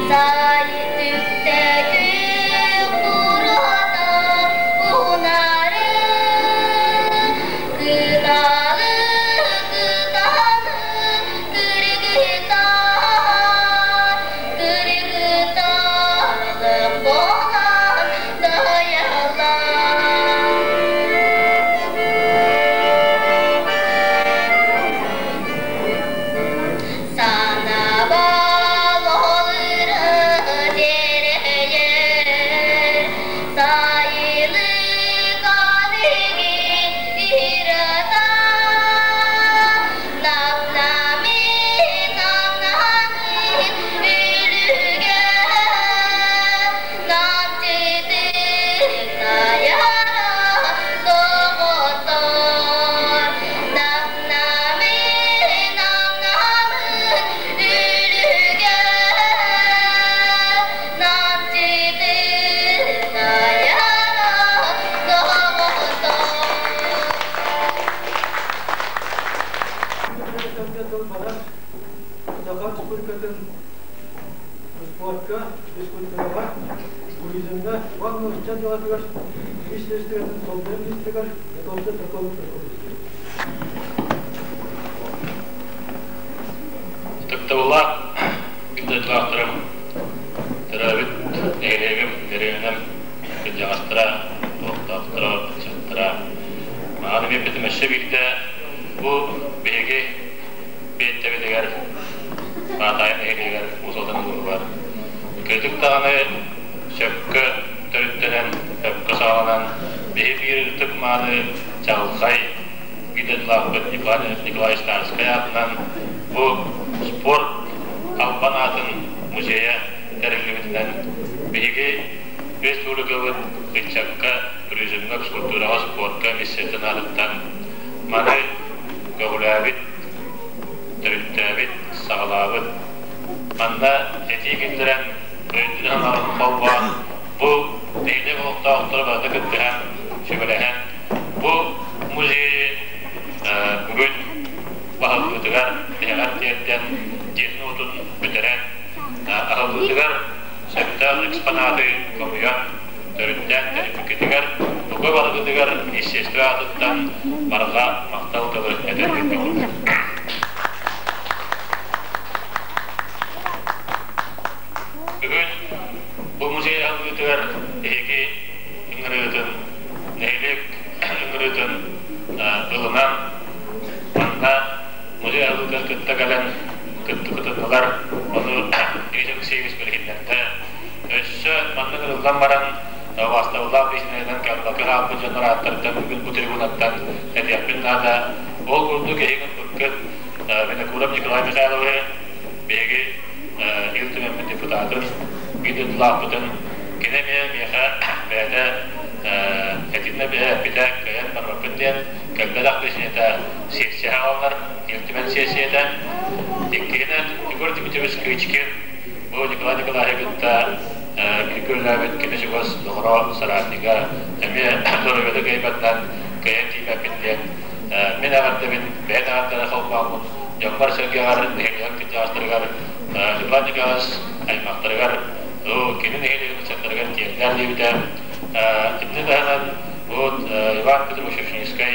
[SPEAKER 2] Сайы түктө курата унары Кыталы, кыталы, кыргытар, кыргытарлык болан даялар. Санабал олыры дерейер, сайылык аныгы ирата. Нам-нами, нам-нами үлүгө, намчытык таяра доҕоттор. Нам-нами, нам-нами үлүгө, намчытык таяра доҕоттор.
[SPEAKER 3] Саха Республикатын спортка, физкультураҕа, туризмҥа уонна ыччат дьыалатыгар министиэристибэтин солбуйар министригэр Готовцев Прокопий Прокопьевич.
[SPEAKER 9] Ытыктабыллаах биир төрөөбүт нэһилиэгим, дэриэбинэм кырдьаҕастара, олохтоохторо, ыччаттара. Маҕан эмиэ өссө биирдэ бу биһиги биэттэбитигэр Баатаайы нэһилиэгэр Уус Алдан улууһугар кырдьык даҕаны сөпкө төрүттэнэн, сөпкө саҕаланан биһи биир ытык мааны чаҕылхай биир Николай Николаевич Тарскай аатынан бу спорт албан аатын музейа тэриллибитинэн биһиги республикабыт ыччакка, туризмҥа, физкультураҕа, спортка миссиятын аатыттан маны көҕүлээбит, төрүттээбит, саҕалаабыт. Манна этии киллэрэн, өйдүнэн аҕын холбоон, бу нэһилиэк олохтоохторо барыта кыттыһан, сүбэлэһэн, бу музейы бүгүн баһыллыытыгар тиһэҕэр тиэрдэн, дьиэтин-уотун бүтэрэн, аһыллыытыгар сөптөөх экспонаты хомуйан, төрүттээн тэрийбиккитигэр, бука барыгытыгар естество аатыттан барҕа махтал тылы этэрбит. Бүгүн бу музей аһыллыытыгар эһиги ыҥырыытын, нэһилиэк ыҥырыытын ылынан, манна музей аһыллыытыгар кытта кэлэн кыттыбытыннылар, ону Дмитрий Алексеевич билиһиннэрдэ. Өссө маннык ылыллан баран, убаастабыллаах биисинэһинэн кэлбэккэ хаалбыт дьоннор ааттарыттан бүгүн бу трибунаттан этиэхпин наада. Ол курдук эһиги ылбыккыт Винокуров Николай Михайловиһы биһиги Ил Түмэммит депутатын, биир дойдулаахпытын, кини эмиэ миэхэ бэйэтэ этиннэ эппитэ кыайан барбаппын диэн кэлбэтэх биисинэтэ сессия аҕаллар, Ил Түмэн сессията. Иккиһинэн Егор Дмитриевич Кычкин бу Николай Николаевич кытта бииргэ үлэлээбит кини чугас доҕоро, соратнига эмиэ доруобуйата кыайбатынан кыайан тиийбэппин диэн мин эҕэрдэбин бэйэн эҕэрдэлэр холбооммун дьоммор-сэргэҕэр, нэһилиэк кырдьаҕастарыгар, Николай Николаевич аймахтарыгар, кини нэһилиэгин ыччаттарыгар тиэрдээр диэбитэ. Итини таһынан вот Иван Петрович Ушинскай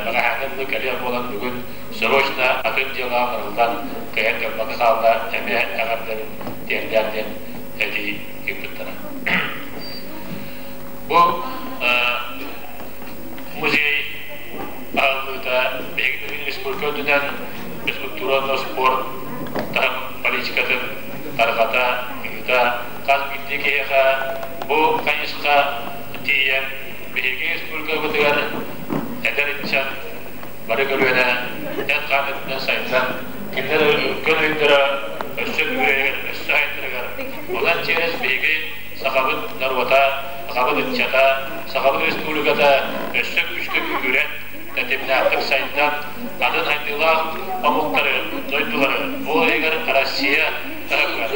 [SPEAKER 9] бэҕэһээҥҥи кэлиэх буолан бүгүн срочно атын дьыалаҕа ылыллан кыайан кэлбэккэ хаалла, эмиэ эҕэрдэбин тиэрдээр диэн этии ыыппыттара. Бу музей аһыллыыта биһиги республика үрдүнэн физкультура уонна спорт таһым политикатын тарҕата, ыыта, хас биирдии киһиэхэ бу хайысха тиийэн биһиги республикабытыгар эдэр ыччат бары көлүөнэ эт-хаан өттүнэн сайдан, кинилэр өркөн өйдөрө өссө күүрэригэр, өссө сайдарыгар, онон через биһиги сахабыт норуота, сахабыт ыччата, сахабыт республиката өссө күүскэ күүһүрэн, тэтимнээхтик сайдан, атын сайдыылаах омуктары, дойдулары, ол иһигэр Россия таһымыгар,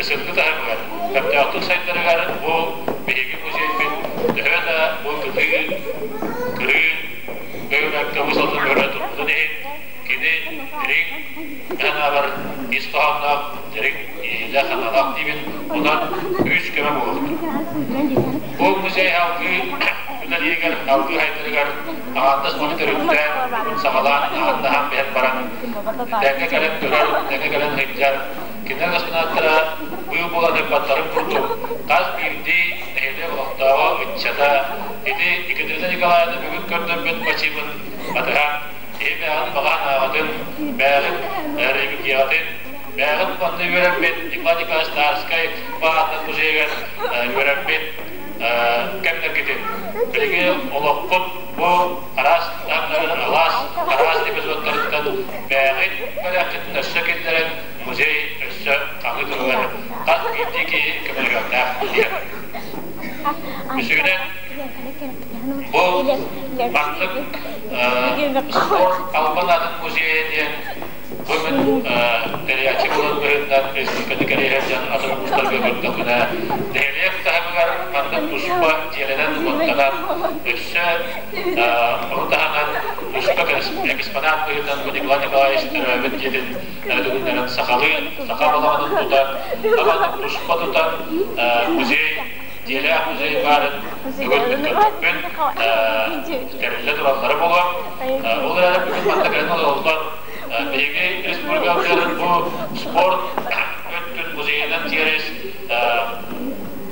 [SPEAKER 9] СНГ таһымыгар көхтөөхтүк сайдарыгар бу биһиги музейбыт төһө да бу кытыы, кырыы бөһүөлэккэ бу сылтан көрө турбутун иһин, кини дириҥ санаабар ис хоһоонноох дириҥ иһиилээх санаалаах диибин, онон күүс-көмө буолуохтун. Бу музей алгыы үлэлииригэр, алгыы хайдарыгар аҥаардас маны төрүттээн, бүгүн саҕалаан, ааннаһан биһэн баран, тэҥҥэ кэлэн көрөр, тэҥҥэ кэлэн сылдьар, кинилэр экспонаттара быыл буолан ыппаттарын курдук, хас биирдии нэһилиэк олохтооҕо, ыччата ити Екатерина Николаевна бүгүн көрдөрбүт бачыымын батыһан, киһи бэйэҕин баҕа санааҕытын, бэйэҕин религиятын, бэйэҕин манна үөрэммит Николай Николаевич Тарскай баатынан музейыгар үөрэммит кэмнэргитин билигин олоххут бу араас таһымнарынан алаас араас эпизодтарыттан бэйэҕит бэлэххитин өссө киллэрэн музей өссө хаҥыы туругар хас биирдии киһи көмөлөһүөхтээх диэн. Үсүһүнэн, бу маннык спорт албан аатын музейа диэн бу мин тэрийээччи буолан быһыытынан республиканы кэриэһэр дьон атын улуустарга көрдөхпүнэ нэһилиэк таһымыгар маннык туспа дьиэлэнэн-уоттанан өссө ону таһынан туспа экспонат быһыытынан бу Николай Николаевич төрөөбүт дьиэтин түгүннэрин сахалыы саха балаҕанын тутан табан туспа тутан музей дьиэлээх музей баарын бүгүн мин көрбүппүн тэриллэ тураллара буолуо. Ол эрээри бүгүн манна кэлэн олороллор. Биһиги республикабытыгар бу спорт өттүн музейынан тиэрис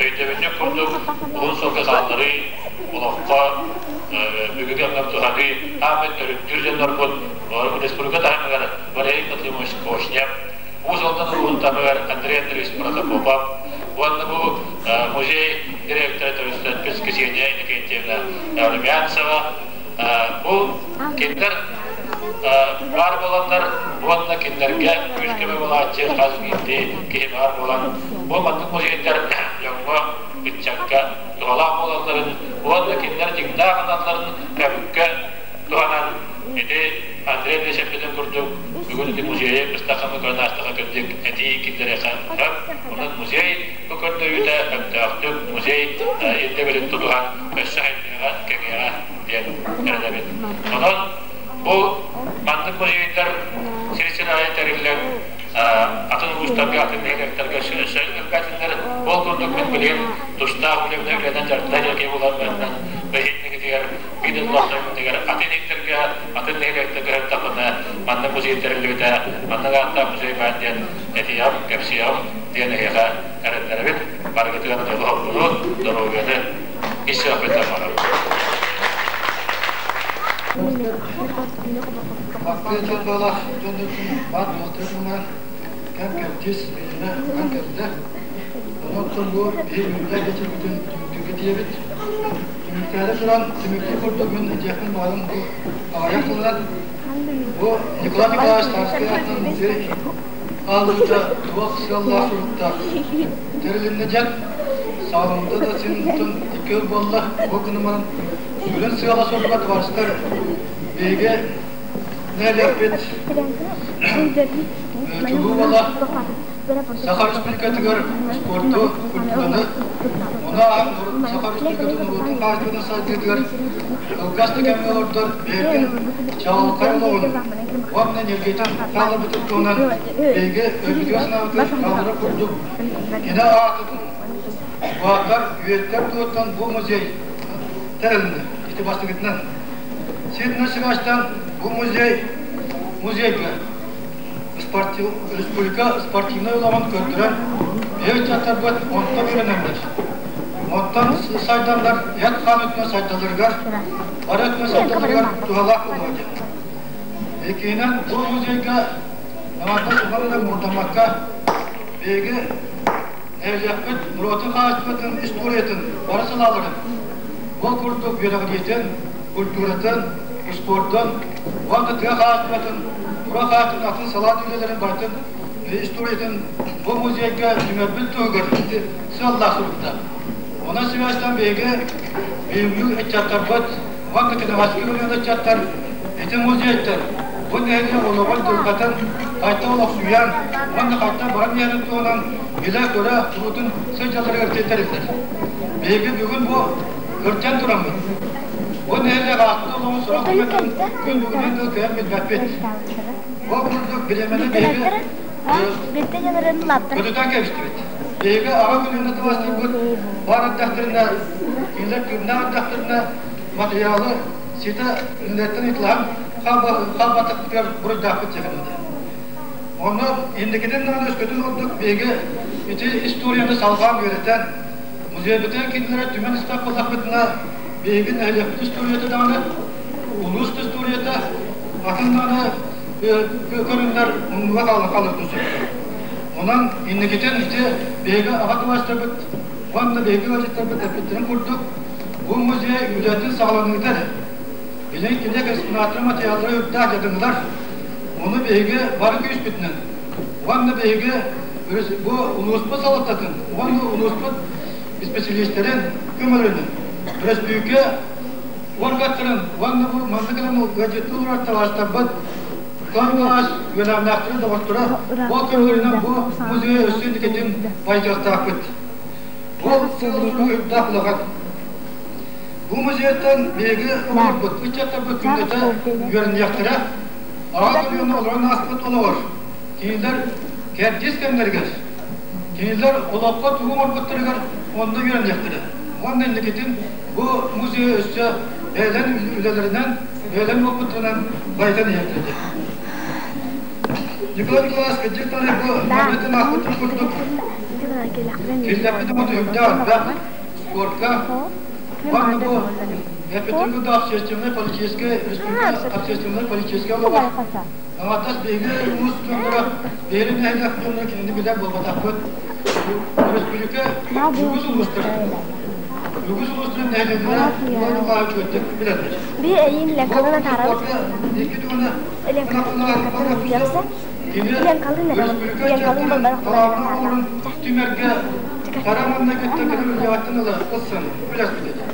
[SPEAKER 9] өйдөбүнньүк курдук уһун сылга хаалларыы, олоххо бүгүҥҥү кэмҥэ туһаныы ааммыт төрүттүүр дьоннорбут республика таһымыгар Валерий Патримович Кошнев, Уус Алдан улууһун таһыгар Андрей Андреевич Протопопов уонна бу музей директора төрүттэрбит Ксения Иннокентьевна Румянцева бу кинилэр баар буоланнар уонна кинилэргэ күүс-көмө буолааччы хас биирдии киһи баар буолан бу маннык музейдар дьоҥҥо, ыччакка туһалаах буолалларын уонна кинилэр дьиҥнээх аналларын көмүккэ туһанан ити Андрей Андреевич эппитин курдук, бүгүн ити музейы быстахханы көрөн аастаха кырдьык этии киллэриэхэ сөп. Онон музей бу көрдөрүүтэ өптөөхтүк музей ирдэбилин тутуһан өссө сайдыаҕа, кэҥиэҕэ диэн эрэнэбин. Онон бу маннык музейдар сир-сир аайы тэриллэн атын улуустарга, атын нэһилиэктэргэ өссө элбээтиннэр. Ол курдук мин билигин тустаах үлэбинэн үлэнэн дьарыктаах дьарык буолан быһыытынан бэһиэтинигитигэр биир дойдулаахтарбытыгар атын иһиттэргэ, атын нэһилиэктэргэ сырыттахпына манна музей тэриллибитэ, маннык ааттаах музей баар диэн этиэҕим, кэпсиэҕим диэн эһиэхэ эрэннэрэбин. Барыгытыгар дьолу-соргуну, доруобуйаны ис сүрэхпиттэн баҕарабын.
[SPEAKER 3] Актыа дьон буолар дьоннорбун баар буолтарбынан кэм кэрдиис билинэ ылан кэллэ. Онон бу биһи үөрүүлээх кэчирбитин түмүктүүргэ тиийэбит. Түмүктээри туран, түмүктүүр курдук мин этиэхпин баҕарым бу аҕыйах тылынан бу Николай Николаевич Тарскай аатынан музей аалыыта туох сыаллаах суруктаах тэрилиннэ диэн саҕаламмыта да син икки ыл буолла. Бу гынан сүрүн сыала соруга товарищтар биһиги нэһилиэкпит чулуу уола Саха Республикатыгар спорту, культураны, ону ааһан Саха Республикатын норуотун хаһаайыстыбатын сайдыытыгар кылгас да кэмҥэ олордор бэйэтин чаҕылхай олоҕун уонна энергиятын хаалларбытын туһунан биһиги өйбүтүгэр-санаабытыгар хаалларар курдук кини аатын уһатар, үйэтитэр туһуттан бу музей тэрилиннэ. Ити бастакытынан. Ситно сибээстэн бу музей музейга республика спортивнай олоҕун көрдөрөн, биһиги ыччаттарбыт онтон үөрэнэллэр. Онтон сайданнар эт-хаан өттүнэн сайдалларыгар, бары өттүнэн сайдалларыгар туһалаах буолуо диэн. Иккиһинэн, бу музейга аҥардас улахан эрэ муҥурдаммакка, биһиги нэһилиэкпит норуотун хаһаайыстыбатын историятын бары салааларын, ол курдук үөрэҕириитин, культуратын, спордун уонна тыа хаһаайыстыбатын, тура хаһаайыстыбатын атын салаа үлэлэрин барытын историятын бу музейга түмэрбит туһугар сыаллаах суруйда. Онон сибээстээн биһиги бүгүҥҥү ыччаттарбыт уонна кэнэҕэски көлүөнэ ыччаттар ити музейтан бу нэһилиэк олоҕун дьылҕатын хайта олохсуйан уонна хайта баран иһэрин туһунан билэ-көрө куруутун сылдьалларыгар тэриллэр. Биһиги бүгүн бу кырдьан тураммыт. Бу нэһилиэк ааспыт олоҕун сорох түгэнин күн бүгүнүн да кыайан билбэппит. Ол курдук бириэмэни биһиги көтүтэн кэбистибит. Биһиги аҕа көлүөнэ тыластарбыт баар эрдэхтэринэ, кинилэр тыыннаах эрдэхтэринэ матырыйаалы ситэ үлэлэриттэн ыйыталаһан хаалбатахпытыгар буруйдаахпыт диэххэ. Онно инникитин даҕаны өскөтүн ордук биһиги ити историяны салҕаан үөрэтэн, музейбытыгар кинилэри түмэн истэх буоллахпытына, биһиги нэһилиэкпит историята даҕаны, улуус да историята, атын даҕаны көрүҥнэр умнууга хаалыахтарын сөп. Онон инникитин ити биһиги аҕа кылаастарбыт уонна биһиги ыалдьыттарбыт эппиттэрин курдук, бу музей үлэтин саҕаланыыта эрэ. Билигин кини экспонаттар материаллара үрдээх дьадыҥылар. Ону биһиги бары күүспүтүнэн уонна биһиги бу улууспут салалтатын уонна улууспут исписэлиистэрин көмөлөрүнэн өрөспүүбүлүкэ уоргаттарын уонна бу маннык гынан ыалдьыттыы олорор табаарыстарбыт Кылаас үөлээннээхтэрэ, доҕотторо ол көмөлөрүнэн бу музей өссө инникитин байытыахтаахпыт. Ол сыал-сорук үрдээх улахан. Бу музейтан биһиги оҕолорбут, ыччаттарбыт күннэтэ үөрэниэхтэрэ, аҕа көлүөнэ олорон ааспыт олоҕор кинилэр кэрдиис кэмнэригэр, кинилэр олоххо тугу оҥорбуттарыгар онно үөрэниэхтэрэ. Уонна инникитин бу музей өссө бэйэлэрин үлэлэринэн, бэйэлэрин уопуттарынан байытан иһиэхтэрэ. Николай Николаевич кырдьык даҕаны бу маннык аахпытын курдук киллэрбит оҥото үрдээх элбэх спортка уонна бу эппитин курдук общественнай политическай республика общественнай политическай олоҕор аҥардас биһиги улуус дьонноро биһиги нэһилиэк дьонноро кинини билэр буолбатахпыт. Өрөспүүбүлүкэ үгүс улуустарын үгүс улуустарын нэһилиэнньэлэрэ Николай Николаевич үчүгэйдик билэллэр.
[SPEAKER 10] Би эйин ленкалын атаарабыт.
[SPEAKER 3] Икки түгэнэ
[SPEAKER 10] Ленкалын
[SPEAKER 3] кини
[SPEAKER 10] Ленкалын
[SPEAKER 3] өрөспүүбүлүкэ
[SPEAKER 10] Ленкалын
[SPEAKER 3] ыччаттарын
[SPEAKER 10] болбарах
[SPEAKER 3] талааннаах оҕолорун түмэргэ хара маҥнайгыттан кэлин үлэҕиттэн ыла ылсан үлэспит этэ.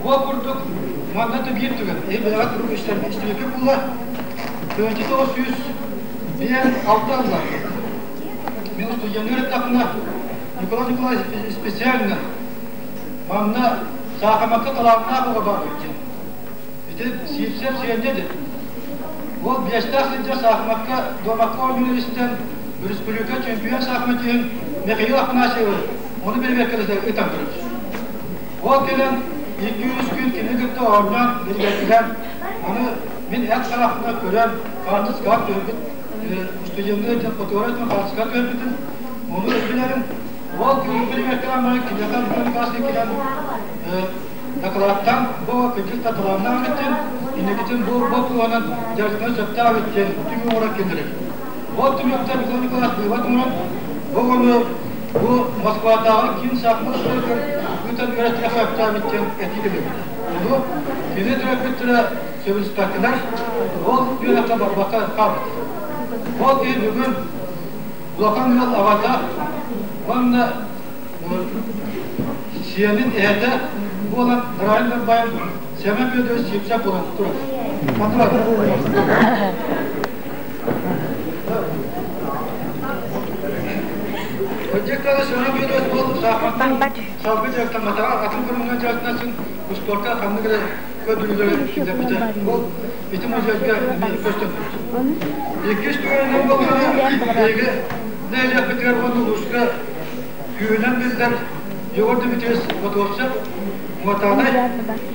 [SPEAKER 3] Ол курдук манна да биир түгэн, иһи бэйэҕэ турук истибиккэ буолла, 1906 ылла. Мен студенныыр эттэхпинэ, Николай Николаевич специально манна саахымакка талааннаах оҕо баар диэн. Ити Сивцев Сиэнньэ диэн. Ол биэстээх сылдьар саахымакка дуобакка оонньуур истэн өрөспүүбүлүкэ чемпион саахыматиһын Михаил Афанасьевы ону бэрэбиэркэлэтэ ыытан көрөр. Ол кэлэн 2-3 күн кини кытта оонньоон бэригэргилээн, аны мин эт харахпынан көрөн, хаартыскаҕа түһэрбит студенныы дьон фотография хаартыскаҕа түһэрбитин, ону билэрим. Ол күн бэригэркэлээн баран киниэхэ Антон Николаевич кэлэн дакылааттаан бу кырдьык да талааннаах эбиттин, инникитин бу боппуруоһунан дьарыктана сөптөөх эбит диэн түмүк оҥорон киллэрэр. Ол түмүктэр Николай Николаевич быыбар оҥорон, бу оҕону бу Москватааҕы киин саахымат оскуолатыгар ыытан үөрэттэрэ сөптөөх эбит диэн этии кэлбитэ. Ону кини төрөппүттэрэ сөбүлэспэккэлэр, ол үөрэххэ барбакка хаалбыта. Ол киһи бүгүн улахан ыал аҕата уонна сиэнин эһэтэ буолан Райан Нурбаев Сэмэн Федорович Сивцев буолан турар. Кырдьык Семен Федорович буол саахматтан салгы дьарыктамматаҕа атын көрүҥҥэ дьарыктансын успуорка ханнык эрэ көрдөрүүлэри киллэрбитэ. Ол ити музейга эмиэ көстөн турар. Иккис түгэнинэн буоллаҕына, биһиги нэһилиэкпитигэр уонна улууска күүһүнэн биллэр Егор Дмитриевич Готовцев Муотаанай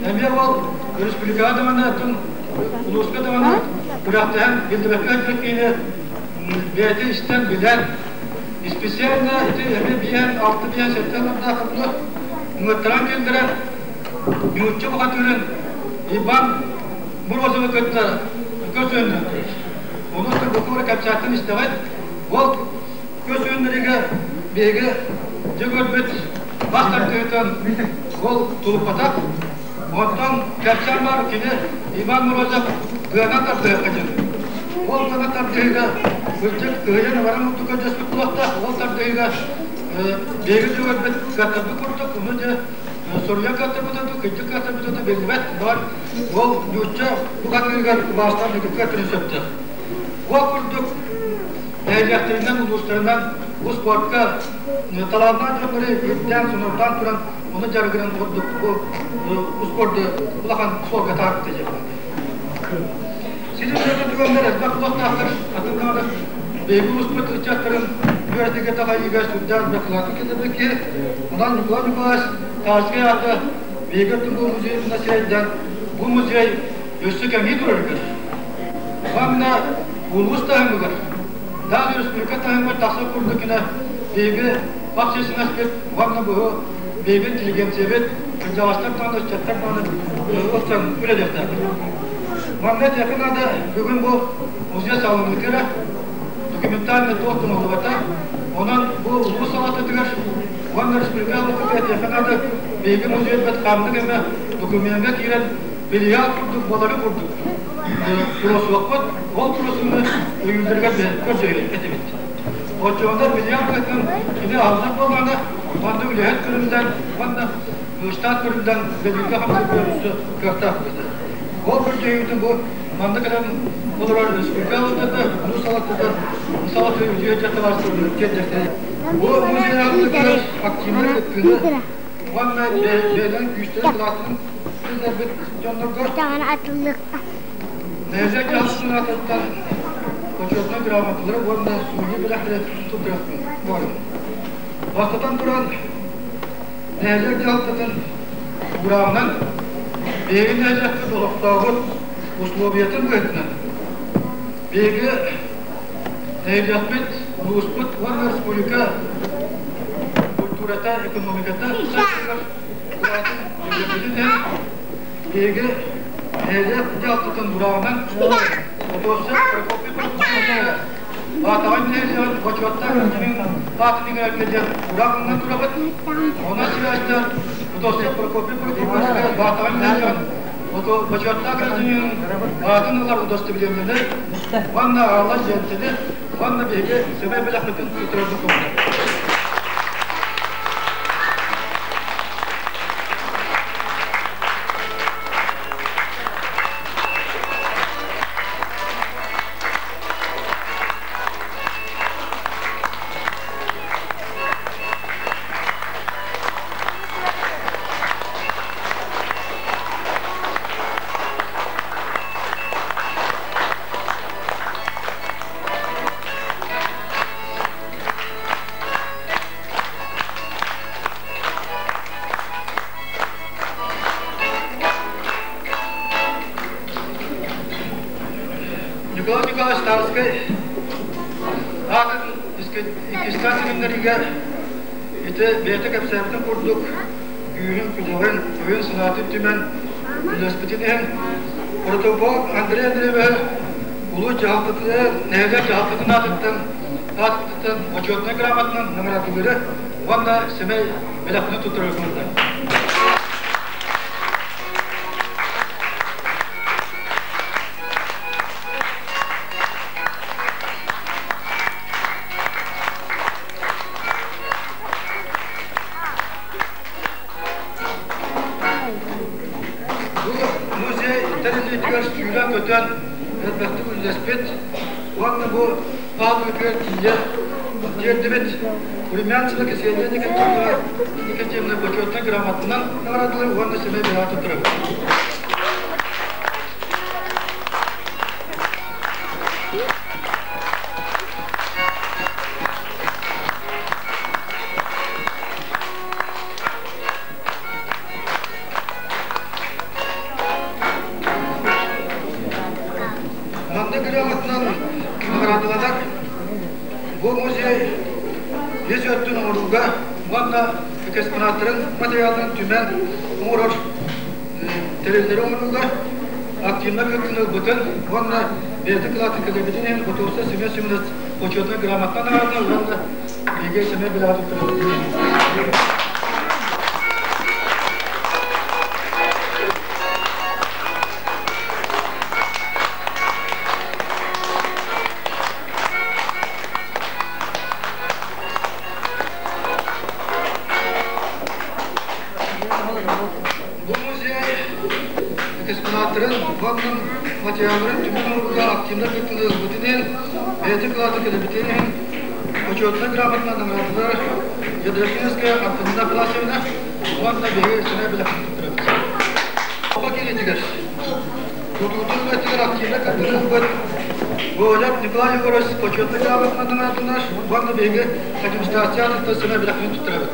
[SPEAKER 3] эмиэ ол өрөспүүбүлүкэҕэ даҕаны атын улууска даҕаны күрэхтэһэн биллибэккэ сылдьар киһини бэйэтэ истэн билэн специально ити эмиэ биэһэн алта биэһэн сэттэ сыллардаах курдук. Ыҥыртаран киллэрэн, нуучча бухатыырын Иван Морозовы кытта көрсүһүннэрдилэр. Ону Сырдыкова кэпсээттэн истэҕит. Ол көрсүһүннэригэ биһиги дьэ көрбүт бас тардыытын ол тулуппатах. Оттон кэпсээн бар кини Иван Морозов кыанан тардыһыахха диэн. Ол кыанан тардыһыыга кырдьык кыһыйан баран курдук көрдөспүт буолуохтаах. Ол тардыһыыга биһиги түгэрбит кыаттарбыт курдук, ону дьэ суруйан кыаттарбыта дуу, кырдьык кыаттарбыта дуу биллибэт. Бар ол нуучча бухатыырыгар убаастаан бүтүк кыаттарын сөптөөх. Ол курдук нэһилиэктэринэн, улуустарынан бу спортка талааннаах дьоннору ирдээн, сонурдаан туран ону дьарыгыран курдук бу спорду улахан суолга таһаарбыта диэн Ситим түгэннэр элбэх кулахтаахтар атын даҕаны биһиги улууспут ыччаттарын үөрэтигэ таҕайыыга сүрдээх элбэх кылааты киллэрбит киһи. Онон Николай Николаевич Тарскай аата биһиги өттүн бу музей сирэйдээн бу музей өссө кэҥии турарыгар уонна улуус таһымыгар Даан республика таһымыгар тахсар курдук гына биһиги общественность уонна бу биһиги интеллигенциябит кырдьаҕастар даҕаны ыччаттар даҕаны ылсан үлэлиэхтээхпит. Манна этиэххэ наада бүгүн бу музей саҕаланыытыгар документальный туох оҥоһуллубата. Онон бу улуус салалтатыгар уонна республика салалтатыгар этиэххэ наада биһиги музейбыт ханнык эмэ докумеҥҥа киирэн филиал курдук буолары курдук туруорсуохпут. Ол туруорсууну өйүүллэригэр көрдөһүө этибит. Оччоҕуна филиал быһыытынан кини аһыллар буоллаҕына, манна үлэһит көрүллэн уонна штат көрүллэн үлэлииргэ хамсыыр кыахтаах буолуо. Ол көрдөһүүтүн бу манна кэлэн олорор республика салалтата, улуус салалтата, салалта үтүө дьахталаастарын тиэрдэртэрэ. Бу музей аһыллыытыгар активнай кыттыыны уонна бэйэлэрин күүстэрин кылаатын киллэрбит дьоннорго нэһилиэк дьаһалтатын аатыттан почетнай грамоталары уонна суруйуу бэлэхтэри туттарыахпын баҕарабын. Бастатан туран, нэһилиэк дьаһалтатын уурааҕынан биһиги нэһилиэкпит олохтооҕун условиятын быһыытынан биһиги нэһилиэкпит, улууспут уонна республика культурата, экономиката сайдыытыгар кылаатын киллэрбитин иһин биһиги нэһилиэк дьаһалтатын уурааҕынан Отуосча Прокопий Прокопьевич Баатаҕай нэһилиэгин бочуоттаах гражданин аатын иҥэрэргэ диэн ураах ылынан турабыт. Онон сибээстээн Отуосча Прокопий Прокопьевич Баатаҕай нэһилиэгин бочуоттаах гражданин аатын ылар удостоверениены уонна аалай лиэнтэни уонна биһиги сэмэй бэлэхпитин туттарарбыт туһунан. Николай Николаевич Тарскай аатын иккистээн силимнэригэр ити бэйэтэ кэпсээбитин курдук күүһүн-күдэҕин, өйүн-санаатын түмэн үлэлэспитин иһин протопоп Андрей Андреевиһы улуус дьаһалтатыгар, нэһилиэк дьаһалтатын аатыттан аатыттан бочуотунай грамотанан наҕараадалыыры уонна сэмэй бэлэхпитин туттарар көҥүллэр. Бу музей тэриллиитигэр сүүрэн-көтөн элбэхтик үлэлэспит уонна бу паабрикыга тиийэ тиэрдибит Румянцева Ксения Никитична Никитична бочуотунай грамотанан наҕараадалар уонна сэмэй бэлэҕи туттарабыт. Манна грамотанан наҕараадаланар бу музей ис өттүн оҥорууга уонна экспонаттарын материалларын түмэн оҥорор тэриллэри оҥорууга активно кыттыыны ылбытын уонна бэйэтин кылаатын киллэрбитин иһин Готовцев Семен Семенович почетнай грамотанан наҕараадаланна уонна биһиги сэмэй бэлэҕи туттарабыт. Бу музей экспонаттарын уонна материалларын түмэн оҥорууга активно кыттыыны ылбытын иһин, бэйэтин кылаатын кэлэбитин иһин почетнай грамотанан наҕараадалар Ядрашинская Антонина Афанасьевна уонна биһиги сэмэй бэлэхпин туттарабыт. Оҕо кириитигэр тутуутун үлэтигэр активно кыттыыны ылбыт Гоголев Николай Егорович почетнай грамотанан наҕараадалар уонна биһиги администрация аатыттан сэмэй бэлэхпин туттарабыт.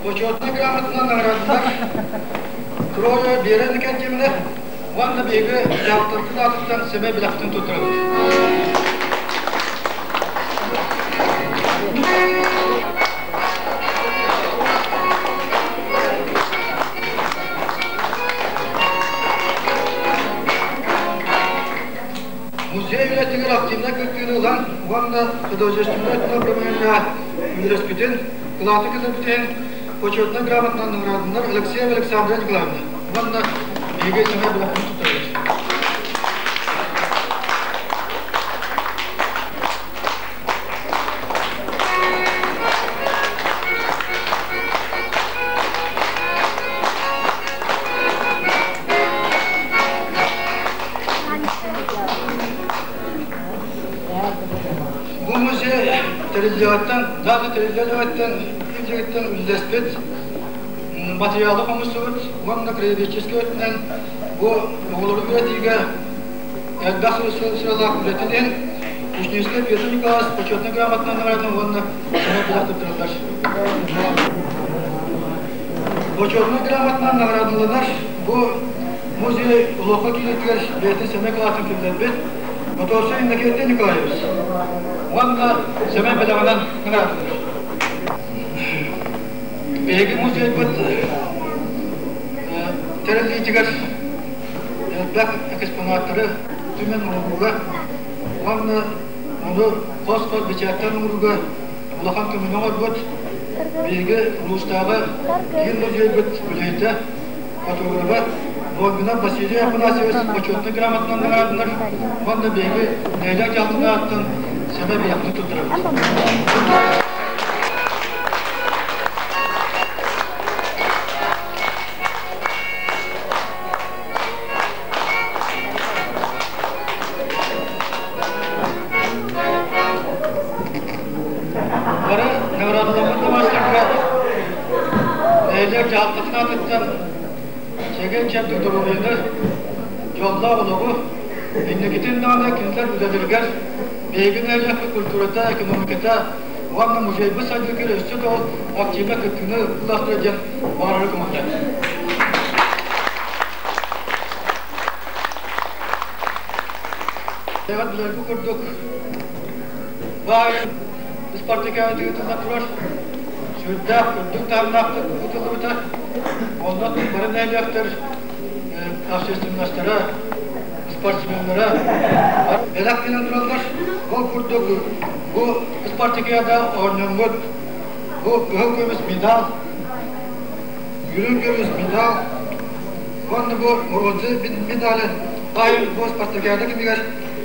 [SPEAKER 3] Почетнай грамотанан наҕараадалар Трое Биэрэ Иннокентьевна уонна биһиги дьаһалтабытын аатыттан сэмэй бэлэхтин туттарабыт. Музей үлэтигэр активнай кыттыыны ылан уонна художественнай этнопромышленноһа үлэлэспитин, кылааты кытарбытын почетнай грамотанан наҕараадаланар Алексеева Александра Николаевна уонна биһиги сэмэй бэлэхпин туттарабыт. Бу музей тэриллиэҕиттэн, дата тэриллиэҕиттэн, илдьириттэн үллэспит материалы хомуйсубут уонна краеведческай өттүнэн бу оҕолору үөрэтиигэ элбэх сыралаах үлэтин иһин Вишневскай Петр Николаевич почетнай грамотанан наҕараадаланна уонна сэмэй бэлэх туттарыллар. Почетнай грамотанан наҕараадаланар бу музей олоххо киириитигэр бэйэтин сэмэй кылаатын киллэрбит Готовцев Иннокентий Николаевич уонна сэмэй бэлэҕинэн наҕараадаланар. Биһиги музейбыт тэриллиитигэр элбэх экспонаттары түмэн оҥорууга уонна ону хос-хос бэчээттэн оҥорууга улахан көмөнү оҥорбут биһиги улуустааҕы киин музейбыт үлэһитэ, фотографа Логинов Василий Афанасьевич почетнай грамотанан наҕараадаланар уонна биһиги нэһилиэк дьаһалтатын ааттан сэмэй бэлэхтин туттарабыт. Бары наградаламмыт маастарга нэһилиэк дьаһалтатын аатыттан чэгиэн-чэбдик доруобуйаны, дьоллоох олоҕу, инникитин даҕаны кинилэр үлэлэригэр биһиги нэһилиэкпит культурата, экономиката уонна музейбыт сайдыытыгар өссө да ол активно кыттыыны ыллахтара диэн баҕарары көҥүллээтим. Эҕэр билэргэ курдук, баай спартакиада ыытыллан турар. Сүрдээх үрдүк таһымнаахтык ыытыллыбыта. Онно бары нэһилиэктэр общественностара, спортсменнара бэлэх гынан тураллар. Ол курдук бу спартакиада оонньоммут бу кыһыл көмүс медаль, үрүҥ көмүс медаль уонна бу бронза медали баайын бу спартакиада кэмигэр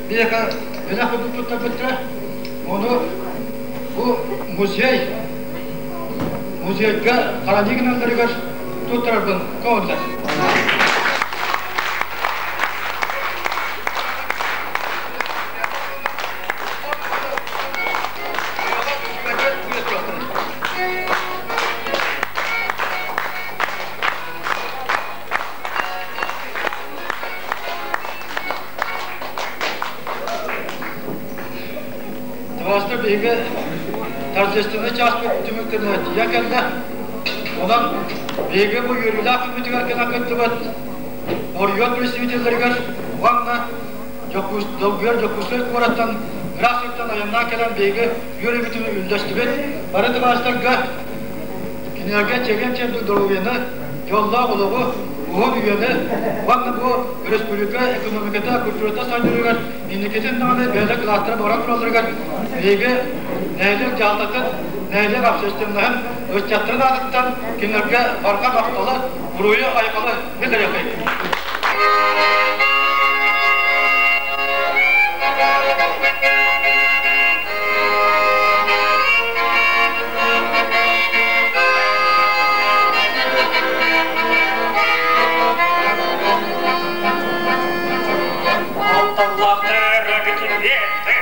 [SPEAKER 3] биһиэхэ бэлэх курдук туттарбыттара. Ону бу музей музейга хранить гыналларыгар туттарарбын көҥүллэр. Табаарыстар, биһиги торжественнай чааспыт түмүктэнэ тиийэн кэллэ. Онон биһиги бу үөрүүлээх күммүтүгэр кэлэн кыттыбыт. оройуон представителлэригэр уонна Долгуйар Дьокуускай куораттан ыраах сиртэн айаннаан кэлэн биһиги үөрүүбүтүн үллэстибит бары табаарыстарга, кинилэргэ чэгиэн-чэбдик доруобуйаны, дьоллоох олоҕу, уһун үйэни уонна бу өрөспүүбүлүкэ экономиката, культурата сайдыытыгар инникитин даҕаны бэйэлэр кылаастара баран туралларыгар биһиги нэһилиэк дьаһалтатын, нэһилиэк общественноһын ыччаттарын аатыттан кинилэргэ барҕа махталы, буруйу-айхалы ыытарыаххайын.
[SPEAKER 6] Алталлаах төрөбүтүн